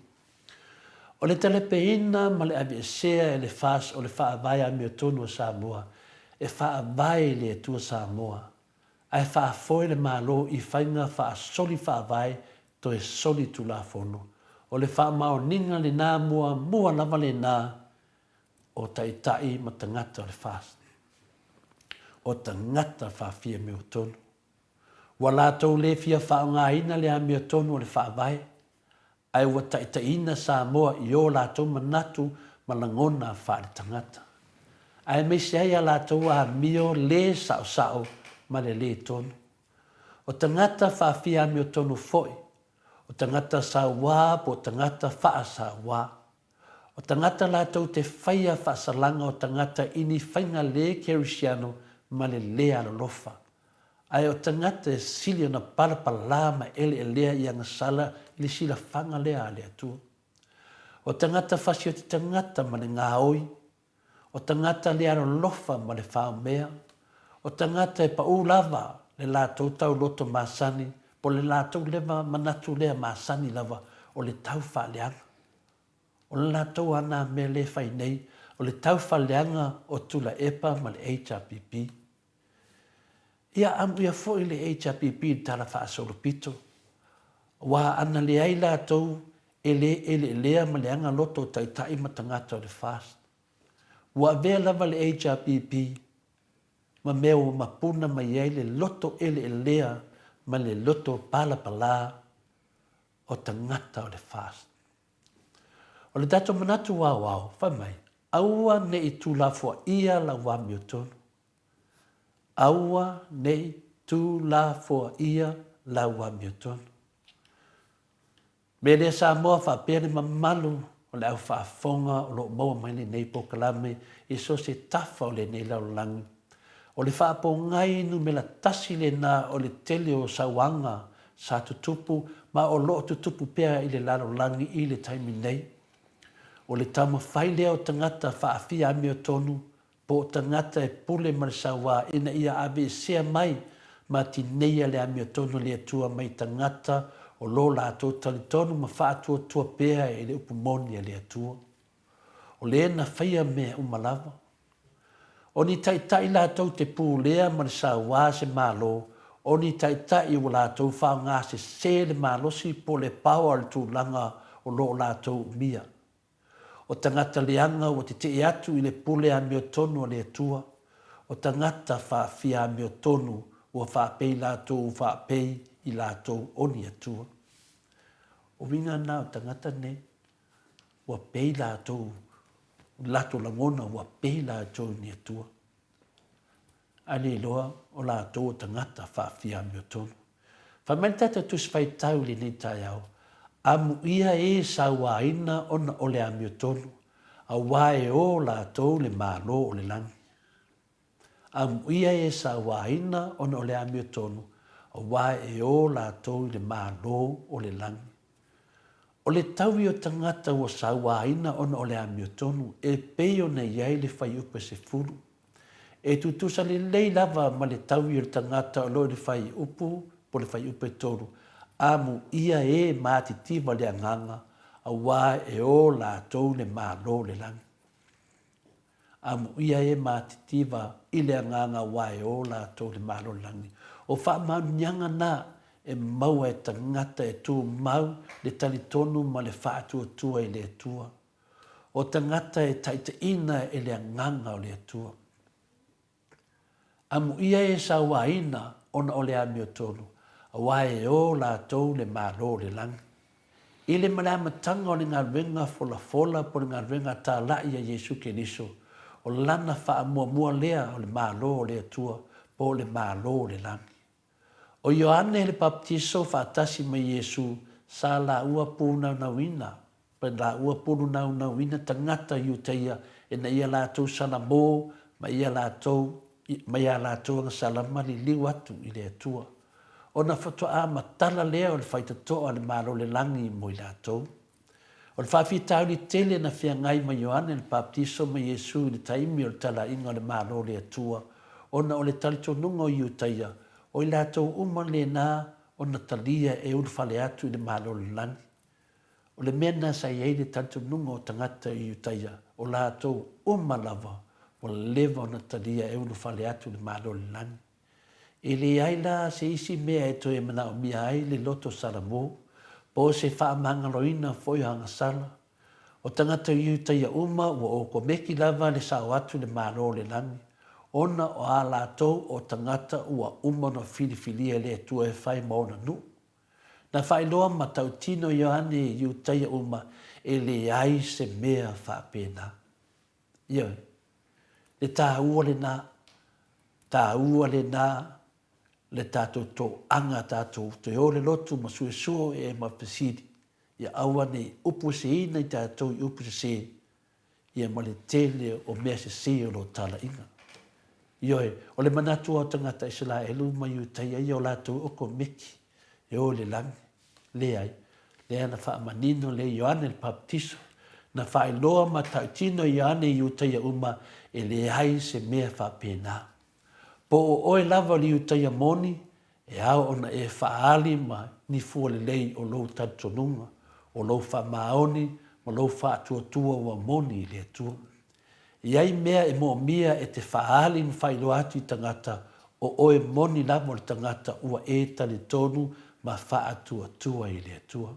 O le talepeina ma le aveesea e le FAST o le Faavae Amiotonu a Samoa e faavae i le Atua Samoa, ae faafoe le Malo i faiga faasoli faavae toe soli tulafono. O le faamaoniga lena muamua lava lena o taitai ma tagata o le FAST. O tagata faafiamiotonu. Ua latou le fia faaaogaina le amiotonu o le Faavae, ae ua taitaiina Samoa i o latou manatu ma lagona faaletagata, aemaise ai a latou amio le saosao ma le lē tonu. O tagata faafia amiotonu foi, o tagata sauā po o tagata faasauā. O tagata latou te faia faasalaga o tagata i ni faiga lē kerisiano ma le lē alolofa. Ae o tagata e sili ona palapalā ma eleelea i agasala i le silafaga lea a le Atua. O tagata fasioti tagata ma le gaoi, o tagata le alolofa ma le faomea, o tagata e paʻū lava le latou tauloto masani po le latou leva manatu lea masani lava o le tau faaleaga. O le latou a na mea lea e fai nei, o le tau faaleaga o Tulaepa ma le HRPP. Ia amuia foi le HRPP i le tala faasolopito, aua ana leai latou e le eleelea ma leaga loto o taitai ma tagata o le FAST. Ua avea lava le HRPP ma mea ua mapuna mai ai le loto eleelea ma le loto palapala o tagata o le FAST. O le tatou manatu aoao, fai mai, aua ne i tuulafoaia lau amiotonu. Aua ne i tuulafoaia lau amiotonu. Mea lea Samoa faapea le mamalu o le au faafofoga o lo o maua mai lenei polokalame i so o se tafa o lenei lalolagi. O le faapogai numera tasi lena o le tele o sauaga sa tutupu ma o lo o tutupu pea i le lalolagi i le taimi nei. O le taumafai lea o tagata faafia amiotonu po o tagata e pule ma le sauā ina ia aveesea mai ma tineia le amiotonu a le Atua mai tagata o lo latou talitonu ma faatuatua pea i le upu moni a le Atua. O le na faia mea uma lava. O ni taitai latou te pulea ma le sauā se Malo, o ni taitai ua latou faaaogasese le malosi po o le power o le tulaga o lo o latou umia. O tagata leaga ua tetee atu i le pule amiotonu a le Atua, o tagata faafia amiotonu ua faapei latou faapei i latou o ni Atua. O uiga na o tagata nei, ua pei latou, latou lagona ua pei latou i ni Atua. Ae le iloa o latou o tagata faafia amiotonu. Fai mai le tatou Tusi Faitau i lenei taeao, Amuia e sauaina ona o le amiotonu, auā e ō latou le Malo o le lagi. Amuia e sauaina ona o le amiotonu, auā e ō latou i le Malo o le lagi. O le taui o tagata ua sauaina ona o le amiotonu e pei ona i ai le fuaiupu e 10. E tutusa lelei lava ma le taui o le tagata o lo o i le fuaiupu po o le fuaiupu e 3, amuia e matitiva le agaga, auā e ō latou le Malo o le lagi. Amuia e matitiva i le agaga aua e ō latou le Malo o le lagi. O faamaoniaga na e maua e tagata e tumau le talitonu ma le faatuatua i le Atua. O tagata e taitaiina e le agaga o le Atua. Amuia e sauaina ona o le amiotonu, aua e ō latou le Malo o le lagi. I le ma le amataga o le galuega folafola po o le galuega talai a Iesu Keriso, o lana faamuamua lea o le Malo o le Atua po o le Malo o le lagi. O Ioane le Papatiso faatasi ma Iesu sa laua pūnaunauina, pe laua pulunaunauina tagata Iutaia ina ia latou salamō ma ia latou ma ia latou agasala maliliu atu i le Atua. ona faatoa matala lea o le faitotoa a le Malo o le Lagi mo i latou. O le faafitauli tele na feagai ma Ioane le Papatiso ma Iesu i le taimi o le talaiga o le Malo o le Atua, ona o le talitonuga o Iutaia, o i latou uma lena ona talia e ulufale atu i le Malo o le Lagi. O le mea lena sa i ai le talitonuga o tagata i Iutaia, o latou uma lava ua leva ona talia e ulufale atu i le Malo o le Lagi. E leai la se isi mea e toe manaomia ai le loto salamo, po o se faamagaloina foi o agasala. O tagata Iutaia uma ua okomeki lava le sao atu i le Malo o le Lagi, ona o a latou o tagata ua uma ona filifilia e le Atua e fai ma ona nuu. Na faailoa ma tautino Ioane i Iutaia uma e leai se mea faapena. Ioe. Le tāua lenā, tāua lenā le tātou toaga tātou toe o le lotu ma suesue e ma fesili, ia aua ne i upu seseina i tātou i upu sese, ia ma le tele o mea sese o lo talaiga. Ioe, o le manatu o tagata Isaraelu ma Iutaia ia o latou o komeki e o i le lagi. Leai, lea na faamanino le Ioane le Papatiso, na faailoa ma tautino Ioane i Iutaia uma e leai se mea faapena. Po o oe lava o le Iutaia moni, e ao ona e faaali ma ni fua lelei o lou talitonuga, o lou faamaoni ma lou faatuatua ua moni i le Atua. E i ai mea e moomia e te faaali ma faailoa atu i tagata o oe moni lava o le tagata ua e talitonu ma faatuatua i le Atua.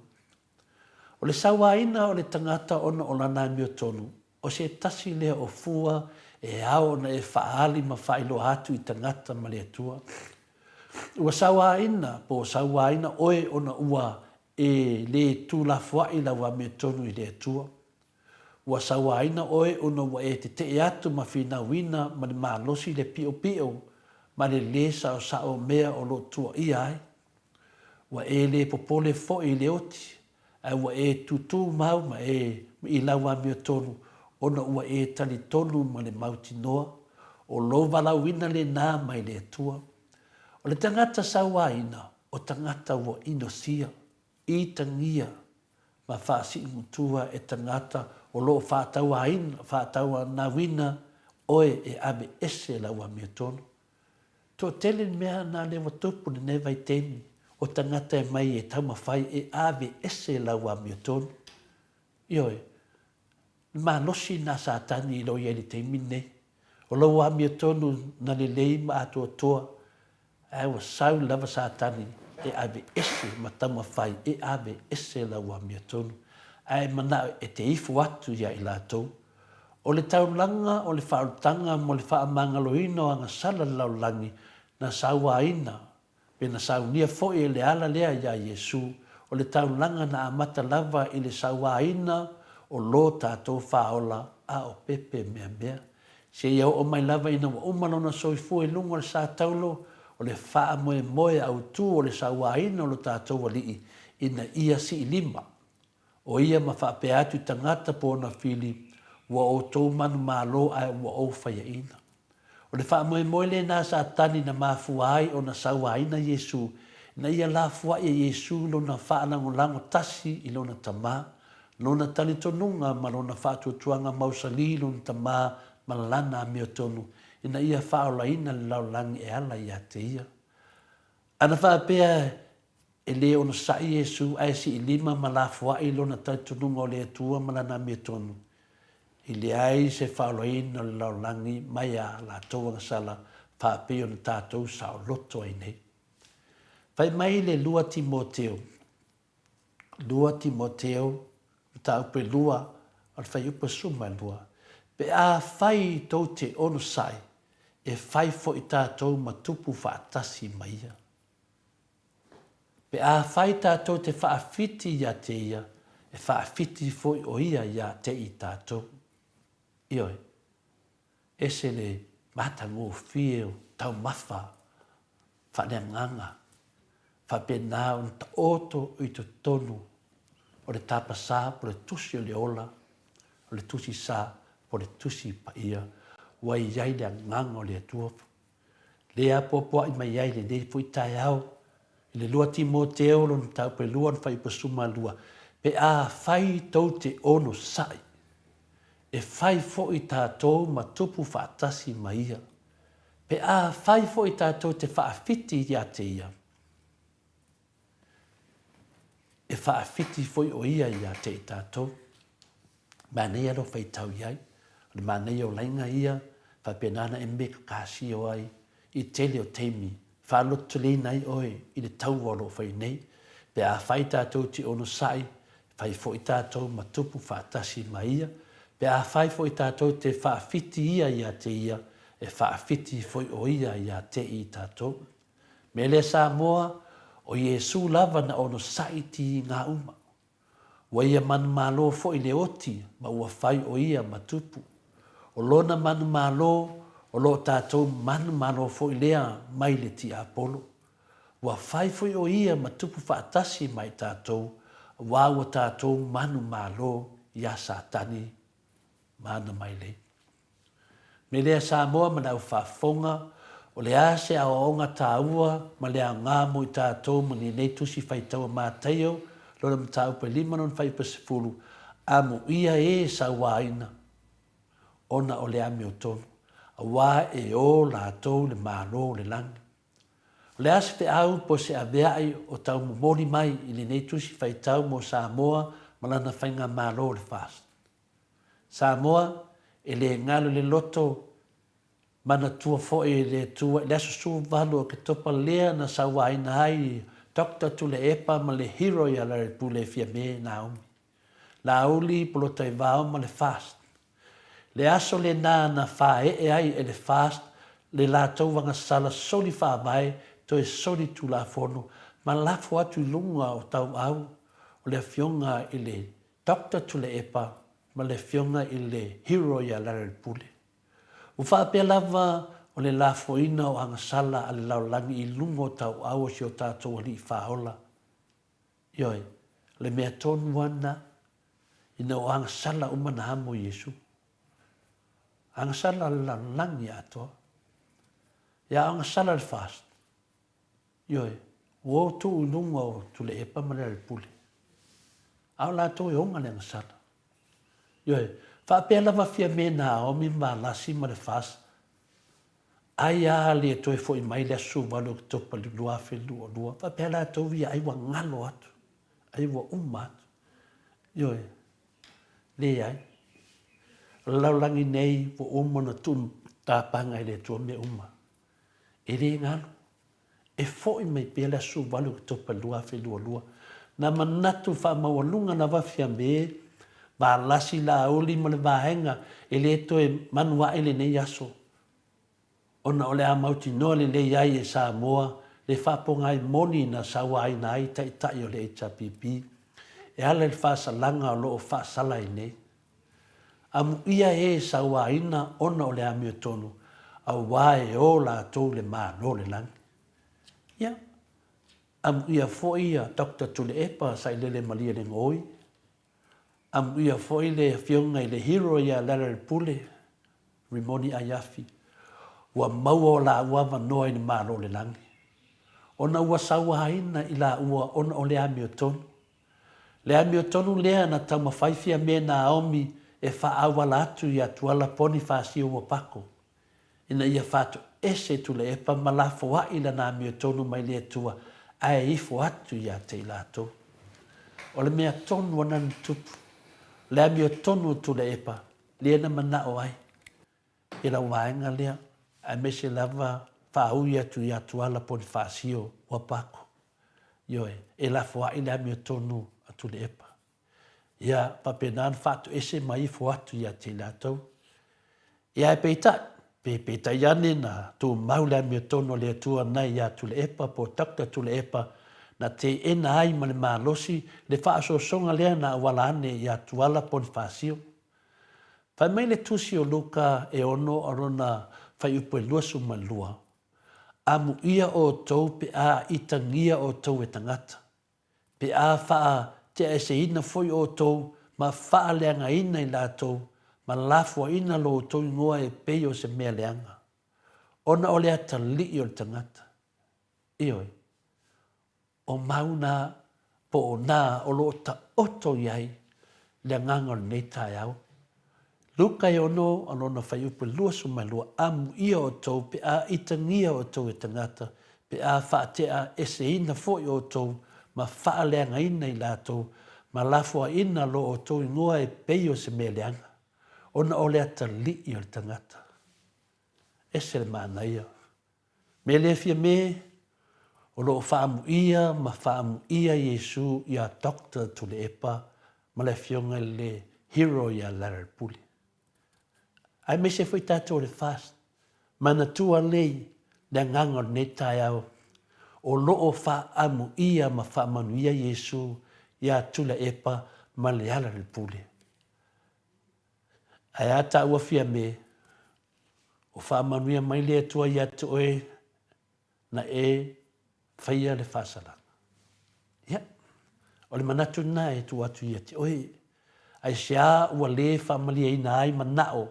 O le sauaina o le tagata ona o lana amiotonu, o se tasi lea o fua e ao ona e faaali ma faailoa atu i tagata ma le Atua. Ua sauaina po o sauaina oe ona ua e le tuulafoai lau amiotonu i le Atua. Ua sauaina oe ona ua e tetee atu ma finauina ma le malosi le piʻopiʻo ma le lē saosao mea o lo o tuuaia ai. Ua e lē popole foi i le oti, ae ua e tūtū mau ma e i lau amiotonu ona ua e talitonu ma le mautinoa, o lou valaauina lenā mai le Atua. O le tagata sauaina, o tagata ua inosia, itagia ma faasiimutua e tagata o lo o faatauaina, faatauanauina oe e ave ese lau amiotonu. Toatele le mea na lea ua tupu lenei vaitaimi, o tagata e mai e taumafai e ave ese lau amiotonu. Ioe, le malosi na Satani i lo i ai le taimi lenei. O lou amiotonu na lelei ma atoatoa, ae ua sau lava Satani e ave ese ma taumafai e ave ese lau amiotonu, ae manao e te ifo atu ia i latou. O le taulaga o le faaolataga mo le faamagaloina o agasala le lalolagi na sauaina Pe na saunia foi e le ala lea iā Iesu, o le taulaga na amata lava i le sauaina o lo tatou faaola a o pepe meamea. Seia oo mai lava ina ua uma lona soifua i luga o le sa taulo, o le faamoemoe autu o le sauaina o lo tatou Alii ina ia siilima o ia ma faapea atu i tagata po ona fili, Ua outou manumalo ae ua ou faiaina. O le faamoemoe lena a Satani na mafua ai ona sauaina Iesu, ina ia lafoai e Iesu lona faalagolago tasi i lona Tama, lona talitonuga ma lona faatuatuaga mausali i lona Tama ma lana amiotonu, ina ia faaolaina le lalolagi e ala ia te ia. Ana faapea E le onosai Iesu ae siilima ma lafoai lona talitonuga o le Atua ma lana amiotonu, i leai se faaolaina o le lalolagi mai a latou agasala faapei ona tatou saoloto ai nei. Fai mai le 2 Timoteo, 2 Timoteo, mataupu e 2, o le fuaiupu e 12, Pe afai tou te onosai, e fai foi tatou ma tupu faatasi ma ia. Pe a fai tatou te faawhiti ia te ia, e faawhiti foi o ia ia te i tatou. Ioe, ese le matagofie o taumafa faaleagaga, faapena ona taoto i totonu o le tapa sa po le tusi o le ola, o le tusi sa po le tusi paia, ua i ai le agaga o le Atua. Le apoapoai mai ai lenei foi taeao. I le 2 Timoteo lona mataupu e 2 ona fuaiupu 12, Pe afai tou te onosai, e fai foi tatou ma tupu faatasi ma ia. Pe afai foi tatou te faawhiti ia te ia, e faawhiti foi o ia ia te i tatou. Manaia lou faitau i ai, o le manaia o laiga ia, faapena ona e mekakasio ai i tele o taimi, faalototoleina ai oe i le taua o lo o fai nei. Pe afai tatou te onosai, fai foi tatou ma tupu faatasi ma ia. Pe afai foi tatou te faawhiti ia ia te ia, e faawhiti foi o ia ia te i tatou. Mea lea Samoa, o Iesu lava na onosai tiga uma. Ua ia manumalo foi le oti ma ua fai o ia ma tupu. O lona manumalo, o lo tatou manumalo foi lea mai le tiapolo. Ua fai foi o ia ma tupu faatasi ma i tatou, aua ua tatou manumalo iā Satani ma ana mailei. Me lea Samoa ma le au faafofoga, o le a se aoaoga taua ma le aoga mo i tatou ma lenei tusi faitau a Mataio, lona mataupu e lima lona fuaiupu e 10, Amuia e sauaina ona o le amiotonu, aua e o latou le Malo o le lagi. O le a se feau po o se avea'i o tau momoli mai i lenei tusi faitau mo Samoa ma lana faigamalo o le FAST? Samoa, e le galo le loto, manatua foi e le Atua i le aso 18 o Oketopa lea na sauaina ai Doctor Tuilaepa ma le hero ia Larry Pule Fiame Naomi. Laauli, Polataivao ma le FAST. Le aso lena na faaee ai e le FAST le latou agasala soli faavae toe soli tulafono ma lafo atu i luga o tauau o le afioga i le Doctor Tuilaepa ma le afioga i le hero ia Larry Pule. Ua faapea lava o le lafoina o agasala a le lalolagi i luga o tauau o si o tatou alii faaola. Ioe, o le mea tonu lava lena, ina ua agasala uma na amo Iesu. Agasala a le lalolagi atoa. Ia agasala le fast. Ioe, ua o tuu i luga o Tuilaepa ma Lealailepule, a o latou e oga le agasala. Ioe, faapea lava Fiame Naomi ma Valasi ma le FAS, ai a le toe foi mai le aso 18 Oketopa 2022, faapea latou ia ai ua galo atu, ai ua uma atu. Ioe, leai. O le lalolagi nei ua uma ona tuu tapaga e le Atua mea uma. E le galo. E foi mai pea le aso 18 Oketopa 2022, na manatu faamaualuga lava Fiame, Valasi Laauli ma le vaega e le toe manuaʻe lenei aso, ona o le a mautinoa lelei ai e Samoa le faapogai moni na sauaina ai taitai o le HRPP e ala i le faasalaga o lo o faasala ai nei. Amuia e sauaina ona o le amiotonu, aua e o latou le Malo o le lagi. Ia, amuia foi ia Doctor Tuilaepa Sailele Malielegaoi, amuia foi le Afioga i le hero ia Lealailepule Rimoni Aiafi, ua maua o laua avanoa i le Malo o le lagi, ona ua sauaina i laua ona o le amiotonu. Le amiotonu lea na taumafai Fiame Naomi e faaauala atu ia Tuala Ponifasio Uapako ina ia faatoese Tuilaepa ma lafoai lana amiotonu mai le Atua ae ifo atu ia te i latou. O le mea tonu ana na tupu, o le amiotonu o Tuilaepa lea na manao ai i lau vaega lea aemaise lava faaui atu ia Tuala Ponifasio Uapako. Ioe, e lafoai le amiotonu a Tuilaepa. Ia faapena ona faatoese ma ifo atu ia te i latou. Ia ae peitai, pe peitai ane na tumau le amiotonu a le Atua nei ia Tuilaepa po o Doctor Tuilaepa na teena ai ma le malosi le faaosoosoga lea na auala ane ia Tuala Ponifasio. Fai mai le tusi o Luka e 6 o lona fuaiupu e 22, Amuia outou pe a itagia outou e tagata, pe a faateaeseina foi outou ma faaleagaina i latou ma lafoaina lo outou igoa e pei o se mea leaga, ona o le atalii o le tagata. Ioe. O mau nā, po o nā o lo o taoto i ai le agaga o lenei taeao. Luka e ono a lona fuaiupu e 22, Amuia outou pe a itagia outou e tagata, pe a faatea eseina foi outou ma faaleagaina i latou, ma lafoaina lo outou igoa e pei o se mea leaga, ona o le atalii o le tagata. Ese le manaia. Mea lea fia me, o lo o faamuia ma faamuia Iesu iā Doctor Tuleepa ma le afioga i le hero ia Larry Pule. Aemaise foi tatou o le FAST, manatua lei le agaga o lenei taeao, o lo o faaamuia ma faamanuia Iesu iā Tulaepa ma Lealailepule. Ae a taua Fiame, O faamanuia mai le Atua ia te oe na e faia le faasalaga. Ia, o le manatu lena e tuu atu ia te oe. Aisea ua lē faamalieina ai manao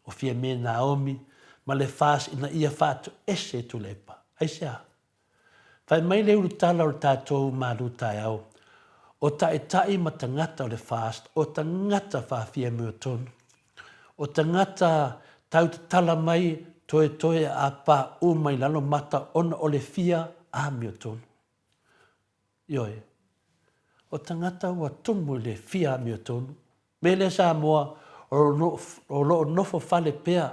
o Fiame Naomi ma le FAS ina ia faatoese Tuilaepa? Aisea? Fai mai le ulutala o le tatou malu taeao, o taitai ma tagata o le FAST, o tagata faafiamiotonu, o tagata tau tatala mai toetoe a paʻu mai lalo mata ona o le fia amiotonu. Ioe, o tagata ua tumu i le fia amiotonu. Mea lea Samoa, o lo o nofo fale pea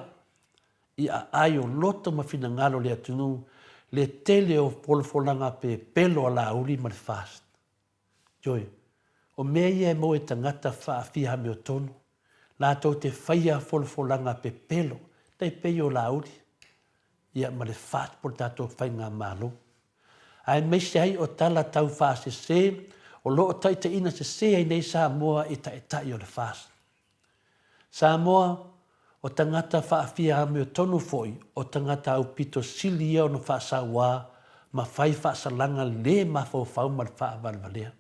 i aai o loto ma finagalo o le atunuu le tele o folafolaga pepelo a Laauli ma le FAST. Ioe, o mea ia e maua i tagata faafia amiotonu, latou te faia folafolaga pepelo, tai pei o Laauli, ia ma le FAST po o le tatou Faigamalo. Aemaise ai o tala tau faasese o lo o taitaiina sese ai nei Samoa i Taitai o le FAST. Samoa, o tagata faafia amiotonu foi, o tagata aupito sili ia ona faasauā ma fai faasalaga le mafaufau ma le faavalevalea.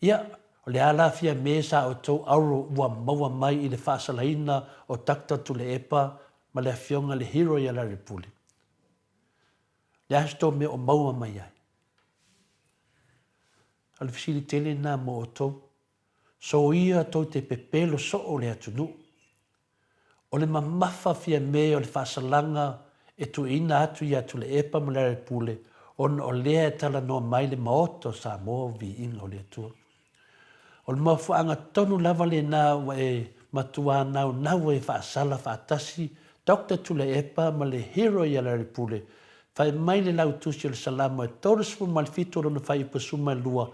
Ia, o le a la Fiame sa outou auro ua maua mai i le faasalaina o Doctor Tuleepa ma le Afioga le Hero ia Larry Pule? Le a se tou mea o maua mai ai? O le fesili tele lena mo outou. Soia tou te pepelo soo le atunuu. O le mamafa Fiame o le faasalaga e tuuina atu ia Tuleepa ma Lealailepule ona o lea e talanoa mai le Maota o Samoa o Viiga o le Atua. O le mafuaaga tonu lava lena ua e matuā naunau ai e faasala faatasi Doctor Tuleepa ma le hero ia Lealailepule. Fai mai le lautusi o le Salamo e 37 lona fuaiupu 12,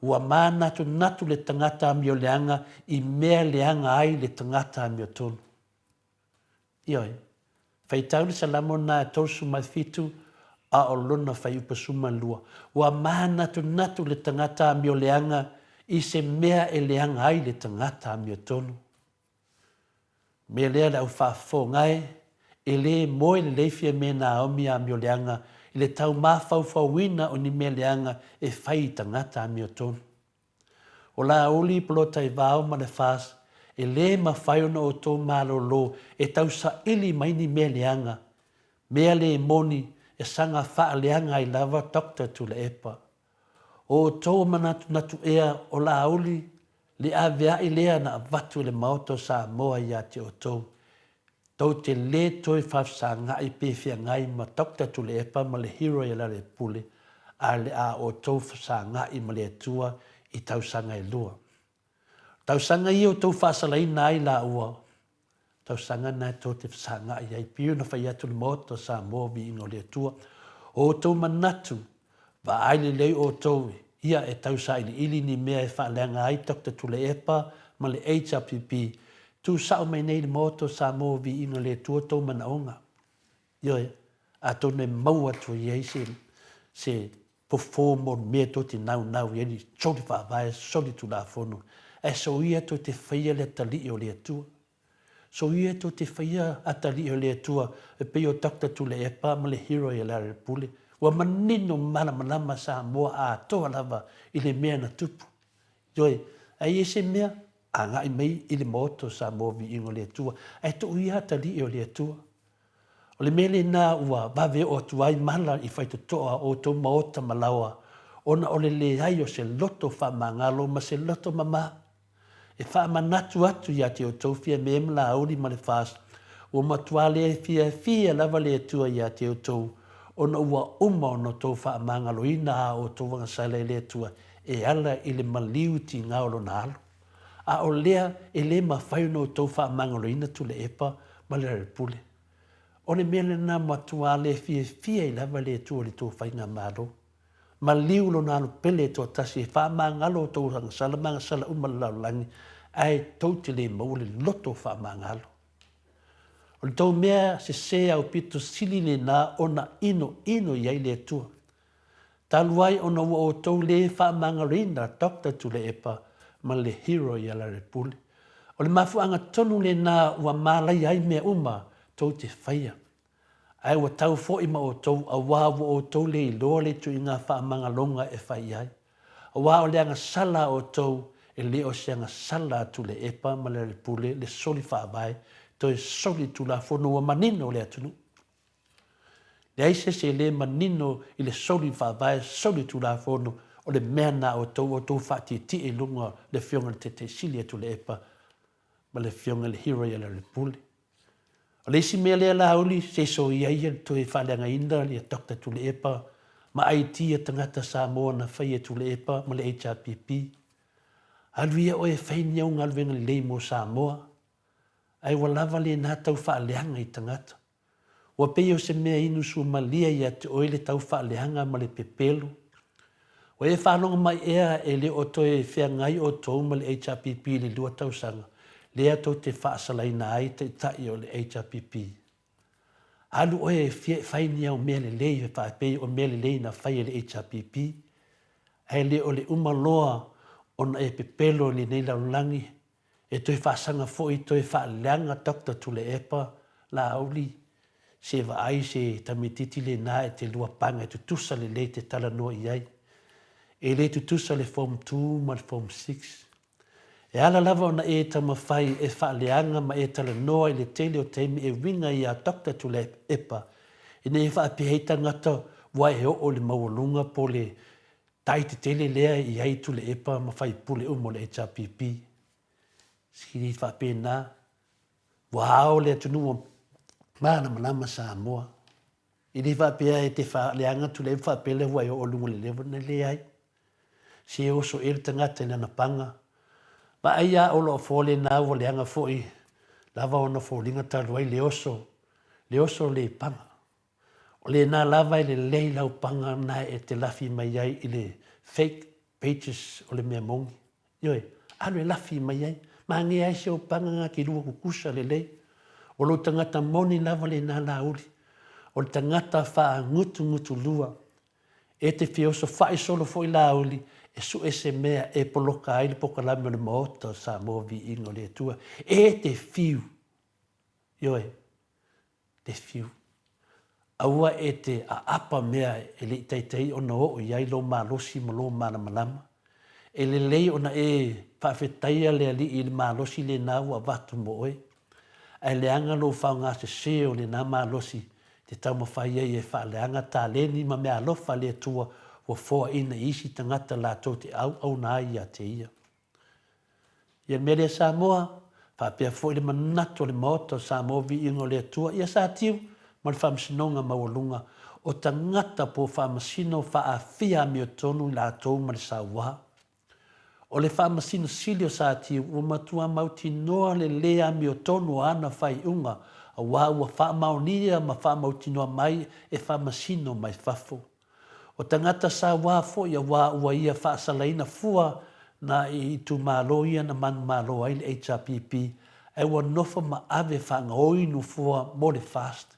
Ua mānatunatu le tagata amioleaga i mea leaga ai le tagata amiotonu. Ioe. Faitau le Salamo lena e 37 a o lona fuaiupu 12, Ua mānatunatu le tagata amioleaga i se mea e leaga ai le tagata amiotonu. Mea lea le au faafofoga e, e lē moe lelei Fiame Naomi amioleaga i le tau mafaufauina o ni mea leaga e fai i tagata amiotonu. O Laauli, Polotaivao ma le FAS, e lē mafai ona outou malolo e tau saili mai ni mea leaga, mea lē moni e saga faaleaga ai lava Doctor Tuilaepa. O outou o manatunatu ea o Laauli le avea'i lea na avatu e le Maota o Samoa ia te outou, tou te lē toe faafesaga'i pe feagai ma Doctor Tuilaepa ma le hero ia Laleipule, a le a outou fesaga'i ma le Atua i tausaga e lua. Tausaga ia outou faasalaina ai laua, tausaga na e tou te fesagai ai, pei ona fai atu le Maota o Samoa, viiga o le Atua. O outou manatu, vaai lelei outou ia e tau sailiili ni mea e faaleaga ai Doctor Tuilaepa ma le HRPP, tu sao mai nei i le Maota o Samoa, viiga o le Atua tou manaoga. Ioe, atonu e maua atu ai se, se fofo mo le mea tou te naunau i ai, ni soli faavae, soli tulafono, ae soia tou te faia le atalii o le Atua. Soia tou te faia atalii o le Atua e pei o Doctor Tuilaepa ma le hero ia Lealailepule. Ua manino malamalama Samoa atoa lava i le mea na tupu. Ioe, ae i ai se mea, agai mai i le Maota o Samoa Viiga o le Atua, ae tuu ia atalii o le Atua. O le mea lena ua vave oo atu ai mala i faitotoa o outou maota ma laoa. ona o le leai o se loto faamagalo ma se loto mama. E faamanatu atu ia te outou Fiame ma Laauli ma le FAST, ua matua le fiafia lava le Atua ia te outou, ona ua uma ona outou faamagaloina a outou agasala i le Atua e ala i le maliu tiga o Lona Alo. A o lea e le mafai ona outou faamagaloina Tuilaepa ma Lealailepule. O le mea lena matua le fiafia ai lava le Atua i le tou faigamalo. Maliu lona alo pele e toatasi e faamagalo outou agasala ma agasala uma le lalolagi, ae tou te le maua le loto faamagalo. O le tou mea sese aupito sili lena ona inoino i ai le Atua. Talu ai ona ua outou le faamagaloina Doctor Tuilaepa ma le hero ia Lealailepule. O le mafuaaga tonu lena ua malaia ai mea uma tou te faia. Ae ua tau foi ma outou, auā ua outou le iloa le ituaiga faamagaloga e fai ai. Auā o le agasala a outou, e le o se agasala a Tuilaepa ma Lealailepule le soli faavae, toe soli Tulafono ua manino le atunuu. Leai se isi e le manino i le soli faavae, soli Tulafono, o le mea na a outou, outou faatietie i luga o le Afioga i le Taitai Sili a Tuilaepa ma le Afioga i le Hero ia Lealailepule. O le isi mea lea Laauli, se soia ia le toe faaleagaina ia Doctor Tuilaepa ma ID a tagata Samoa na faia e Tuilaepa ma le HRPP. Alu ia oe e fai ni au galuega lelei mo Samoa, ae ua lava lena tau faaleaga i tagata. Ua pei o se mea inu suamalie ia te oe le tau faaleaga ma le pepelo. Ua e faalogo mai ea e le o toe feagai outou ma le HRPP i le lua tausaga lea tou te faasalaina ai taitai o le HRPP? Alu oe e fia fai ni au mea lelei e faapei o mea lelei na fai e le HRPP, ae le o le uma loa ona e pepelo i lenei lalolagi E toe faasaga foi toe faaleaga Doctor Tuilaepa Laauli se vaai se tamaititi lena e te lua paga e tutusa lelei te talanoa i ai. E le tutusa le Form Two ma le Form Six. E ala lava ona e taumafai e faaleaga ma e talanoa i le tele o taimi e uiga ia Doctor Tuilaepa ina ia faapea ai tagata ua e oo i le maualuga po o le Tai tetele lea e i ai Tuilaepa ma faipule uma o le HRPP. Sili faapena, ua ao le atunuu ua malamalama Samoa. E le faapea e te faaleaga Tuilaepa faapea lea ua e oo i luga o le level lena, leai. Se oso ea le tagata i lana paga. Vaai a Olo Afoa lena ua leaga foi lava ona foliga talu ai le oso, le oso le paga. O lena lava e lelei lau paga na e te lafi mai ai i le fake pages o le mea moni. Ioe, alu e lafi mai ai. Manaia ai si ou paga na te lua kukusa lelei. O lou tagata moni lava lena Laauli. O le tagata faagutugutulua. E te fia osofai solo foi Laauli e sue se mea e poloka ai le pokalame o le Maota o Samoa Viiga o le Atua. E te fiu. Ioe. te fiu. Aua e te aapa mea e le i taitai ona oo i ai lou malosi ma lou malamalama. E lelei ona e faafetaia le Alii i le malosi lena ua avatu mo oe. Ae leaga lou faogasese o lena malosi te taumafai ai e faaleaga taleni ma meaalofa a le Atua ua foaina i isi tagata latou te auauna ai ia te Ia. Ia le mea lea Samoa, faapea foi le manatu o le Maota o Samoa Viiga o le Atua, ia Satiu ma le Faamasinoga Maualuga, o tagata po o faamasino faaafia amiotonu i latou ma le sauā. O le Faamasino Sili o Satiu ua matua mautinoa le lē amiotonu o ana faaiuga auā ua faamaonia ma faamautinoa mai e faamasino mai fafo. O tagata sauā foi auā ua ia faasalaina fua na i itumalo ia na manumalo ai le HRPP ae ua nofo ma ave faagaoi nofoa mo le FAST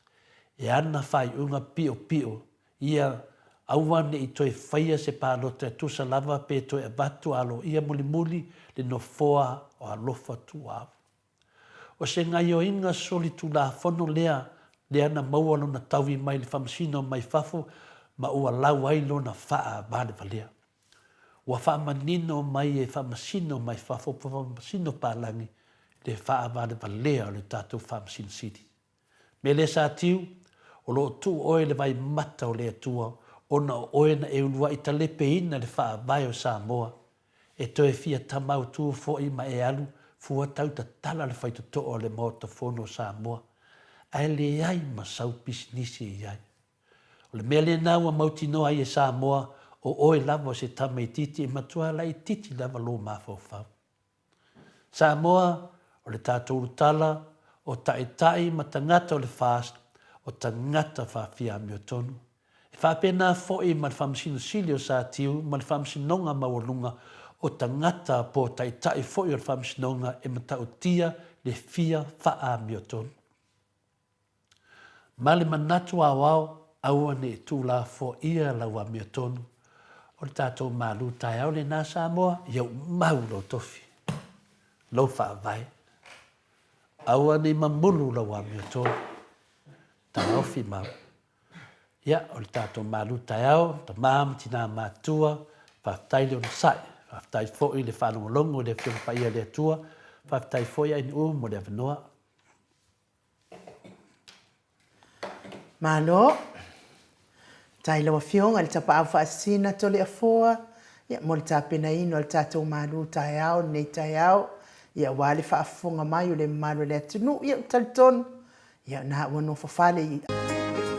e ana faaiuga piopio ia aua ne i toe faia se palota e tusa lava pe toe avatu aloaia mulimuli le nofoa o Alofa Tuuau. O se gaioiga solitulafono lea, lea na maua lona taui mai le Faamasino mai fafo ma ua lau ai lona faavalevalea. Ua faamanino mai e Faamasino mai fafo po Faamasino palagi le faavalevalea o le tatou Faamasino Sili. Mea lea Satiu, o lo o tuu oe i le vaimata o le Atua. ona o oe na e uluai talepeina le Faavae o Samoa, e toe fia tamautū foi ma e alu fua tau tatala le faitotoa o le Maota Fono o Samoa, ae leai ma sau pisinisi e i ai. O le mea lena ua mautinoa ai e Samoa o oe lava o se tamaitiiti e matua laitiiti lava lou mafaufau. Samoa, o le tatou ulutala, o taitai ma tagata o le FAST, o tagata faafia amiotonu. E faapena foi ma le Faamasino Sili o Satiu ma le Faamasinoga Maualuga, o tagata po o taitai foi o le Faamasinoga e matautia le fia faaamiotonu. Ma le manatu aoao aua ne i tuulafoaia lau amiotonu. O le tatou malu taeao lena Samoa, ia ou mau lou tofi, lou faavae. Aua ne i mamulu lau amiotonu. Taofi mau. Ia, o le tatou malu taeao, tama ma tina matutua, faafetai le onosai, faafetai foi le faalogologo i le Afioga Paia a le Atua, faafetai foi Ainuu mo le avanoa. Malo. Faafetai i lau Afioga i le Tapaau Faasisina Toleafoa ia, mo le tapenaina o le tatou malu taeao i lenei taeao, ia, aua le faafofoga mai o le mamalu o le atunuu. Ia, ou te talitonu, ia, na ua nofo fale i.